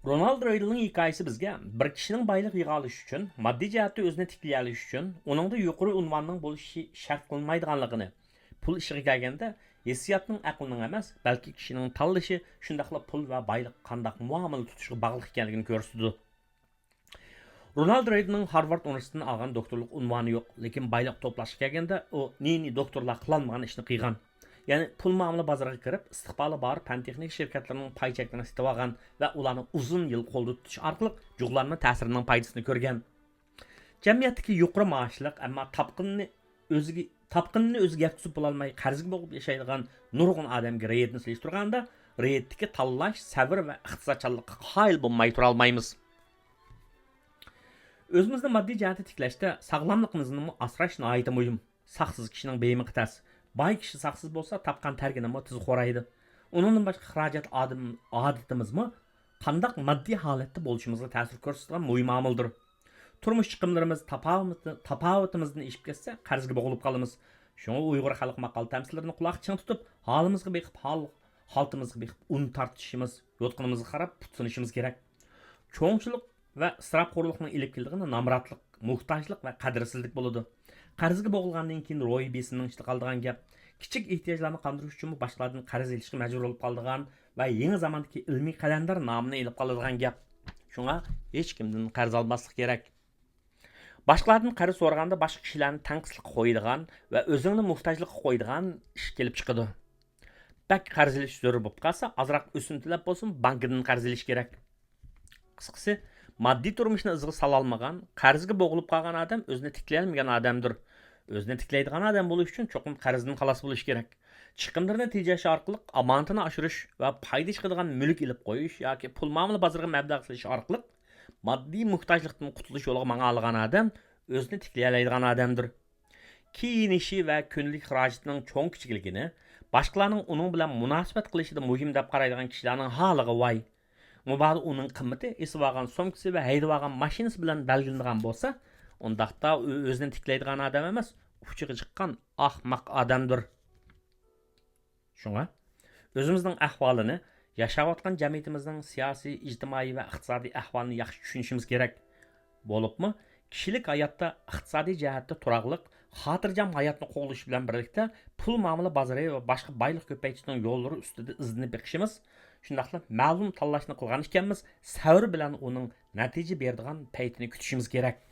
رونالد رېيلنىڭ ھېكايىسى بىزگە بىر كىشىنىڭ بايلىق يىغالىشى ئۈچۈن، ماددىي جەھەتتە ئۆزىنى تىكلىيەلىشى ئۈچۈن، ئۇنىڭدا يۇقىرى ئۇنۋاننىڭ بولۇشى شەرت قىلىنمايدىغانلىقىنى، پۇل ئىشىغا كەلگەندە، ھېسسىياتنىڭ، ئەقىلنىڭ ئەمەس، بەلكى كىشىنىڭ تاللىشى، شۇنداقلا پۇل ۋە بايلىققا قانداق مۇئامىلە تۇتۇشىغا باغلىق ئىكەنلىكىنى كۆرسىتىدۇ. رونالد رېيدنىڭ خارۋارد ئۇنىۋېرسىتېتىدىن ئالغان دوكتورلۇق ئۇنۋانى يوق، لېكىن بايلىق توپلاشقا كەلگەندە، ئۇ نى-نى دوكتورلار قىلالمىغان ئىشنى قىلغان. يەنى پۇل مۇئامىلە بازىرىغا كىرىپ، ئىستىقبالى بار پەن-تېخنىكا شىركەتلىرىنىڭ پاي چەكلىرىنى سېتىۋالغان ۋە ئۇلارنى ئۇزۇن يىل قولدا تۇتۇش ئارقىلىق جۇغلانما تەسىرىنىڭ پايدىسىنى كۆرگەن. جەمئىيەتتىكى يۇقىرى مائاشلىق، ئەمما تاپقىنىنى ئۆزىگە، تاپقىنىنى ئۆزىگە يەتكۈزۈپ بولالماي قەرزگە بوغۇپ ياشايدىغان نۇرغۇن ئادەمگە رېيدنى سېلىشتۇرغاندا، رېيدتىكى تاللاش، سەۋر ۋە ئىختىسارچانلىققا قايىل بولماي تۇرالمايمىز. ئۆزىمىزنى ماددىي جەھەتتە تىكلەشتە ساغلاملىقىمىزنىمۇ ئاسراش ناھايىتى مۇھىم. ساقسىز كىشىنىڭ بېيىمىقى تەس. باي كىشى ساقسىز بولسا، تاپقان تەرگىنىمۇ تېز خورايدۇ. ئۇنىڭدىن باشقا خىراجەت ئادىم-، ئادىتىمىزمۇ قانداق ماددىي ھالەتتە بولۇشىمىزغا تەسىر كۆرسىتىدىغان مۇھىم ئامىلدۇر. تۇرمۇش چىقىملىرىمىز تاپاۋىتى-، تاپاۋىتىمىزدىن ئېشىپ كەتسە، قەرزگە بوغۇلۇپ قالىمىز. شۇڭا ئۇيغۇر خەلق ماقال-تەمسىللىرىنى قۇلاق چىڭ تۇتۇپ، ھالىمىزغا بېقىپ ھال، ھالىتىمىزغا بېقىپ ئۇن تارتىشىمىز، يوتقىنىمىزغا قاراپ پۇت سۇنۇشىمىز كېرەك. چوڭچىلىق ۋە ئىسراپخورلۇقنىڭ ئېلىپ كېلىدىغىنى نامراتلىق، موھتاجلىق ۋە قەدىرسىزلىك بولىدۇ. قەرزگە بوغۇلغاندىن كېيىن روھىي بېسىمنىڭ ئىچىدە قالىدىغان گەپ. كىچىك ئېھتىياجلارنى قاندۇرۇش ئۈچۈنمۇ باشقىلاردىن قەرز ئېلىشقا مەجبۇر بولۇپ قالىدىغان ۋە يېڭى زاماندىكى ئىلمىي قەلەندەر نامىنى ئېلىپ قالىدىغان گەپ. شۇڭا ھېچكىمدىن قەرز ئالماسلىق كېرەك. باشقىلاردىن قەرز سورىغاندا باشقا كىشىلەرنى تەڭسىزلىككە قويىدىغان ۋە ئۆزۈڭنى موھتاجلىققا قويىدىغان ئىش كېلىپ چىقىدۇ. بەك قەرز ئېلىش زۆرۈر بولۇپ قالسا، ئازراق ئۆسۈم تۆلەپ بولسىمۇ بانكىدىن قەرز ئېلىش كېرەك. قىسقىسى، ماددىي تۇرمۇشنى ئىزىغا سالالمىغان، قەرزگە بوغۇلۇپ قالغان ئادەم ئۆزىنى تىكلىيەلمىگەن ئادەمدۇر. ئۆزىنى تىكلەيدىغان ئادەم بولۇش ئۈچۈن چوقۇم قەرزدىن خالاس بولۇش كېرەك. چىقىملىرىنى تېجەش ئارقىلىق ئامانىتىنى ئاشۇرۇش ۋە پايدا چىقىدىغان مۈلۈك ئېلىپ قويۇش ياكى پۇل مۇئامىلە بازىرىغا مەبلەغ سېلىش ئارقىلىق ماددىي موھتاجلىقتىن قۇتۇلۇش يولىغا ماڭالىغان ئادەم ئۆزىنى تىكلىيەلەيدىغان ئادەمدۇر. كىيىنىشى ۋە كۈندىلىك خىراجىتىنىڭ چوڭ-كىچىكلىكىنى باشقىلارنىڭ ئۇنىڭ بىلەن مۇناسىۋەت قىلىشىدا مۇھىم دەپ قارايدىغان كىشىلەرنىڭ ھالىغا ۋاي. مۇبادا ئۇنىڭ قىممىتى ئېسىۋالغان سومكىسى ۋە ھەيدىۋالغان ماشىنىسى بىلەن بەلگىلىنىدىغان بولسا، ئۇنداقتا ئۇ ئۆزىنى تىكلەيدىغان ئادەم ئەمەس، ئۇچىغا چىققان ئاخماق ئادەمدۇر. شۇڭا، ئۆزىمىزنىڭ ئەھۋالىنى، ياشاۋاتقان جەمئىيىتىمىزنىڭ سىياسىي، ئىجتىمائىي ۋە ئىقتىسادىي ئەھۋالىنى ياخشى چۈشىنىشىمىز كېرەك. بولۇپمۇ، كىشىلىك ھاياتتا ئىقتىسادىي جەھەتتە تۇراقلىق، خاتىرجەم ھاياتنى قوغلىشى بىلەن بىرلىكتە، پۇل مۇئامىلە بازىرى ۋە باشقا بايلىق كۆپەيتىشنىڭ يوللىرى ئۈستىدە ئىزدىنىپ بېقىشىمىز، شۇنداقلا مەلۇم تاللاشنى قىلغان ئىكەنمىز، سەۋر بىلەن ئۇنىڭ نەتىجە بېرىدىغان پەيتىنى كۈتۈشىمىز كېرەك.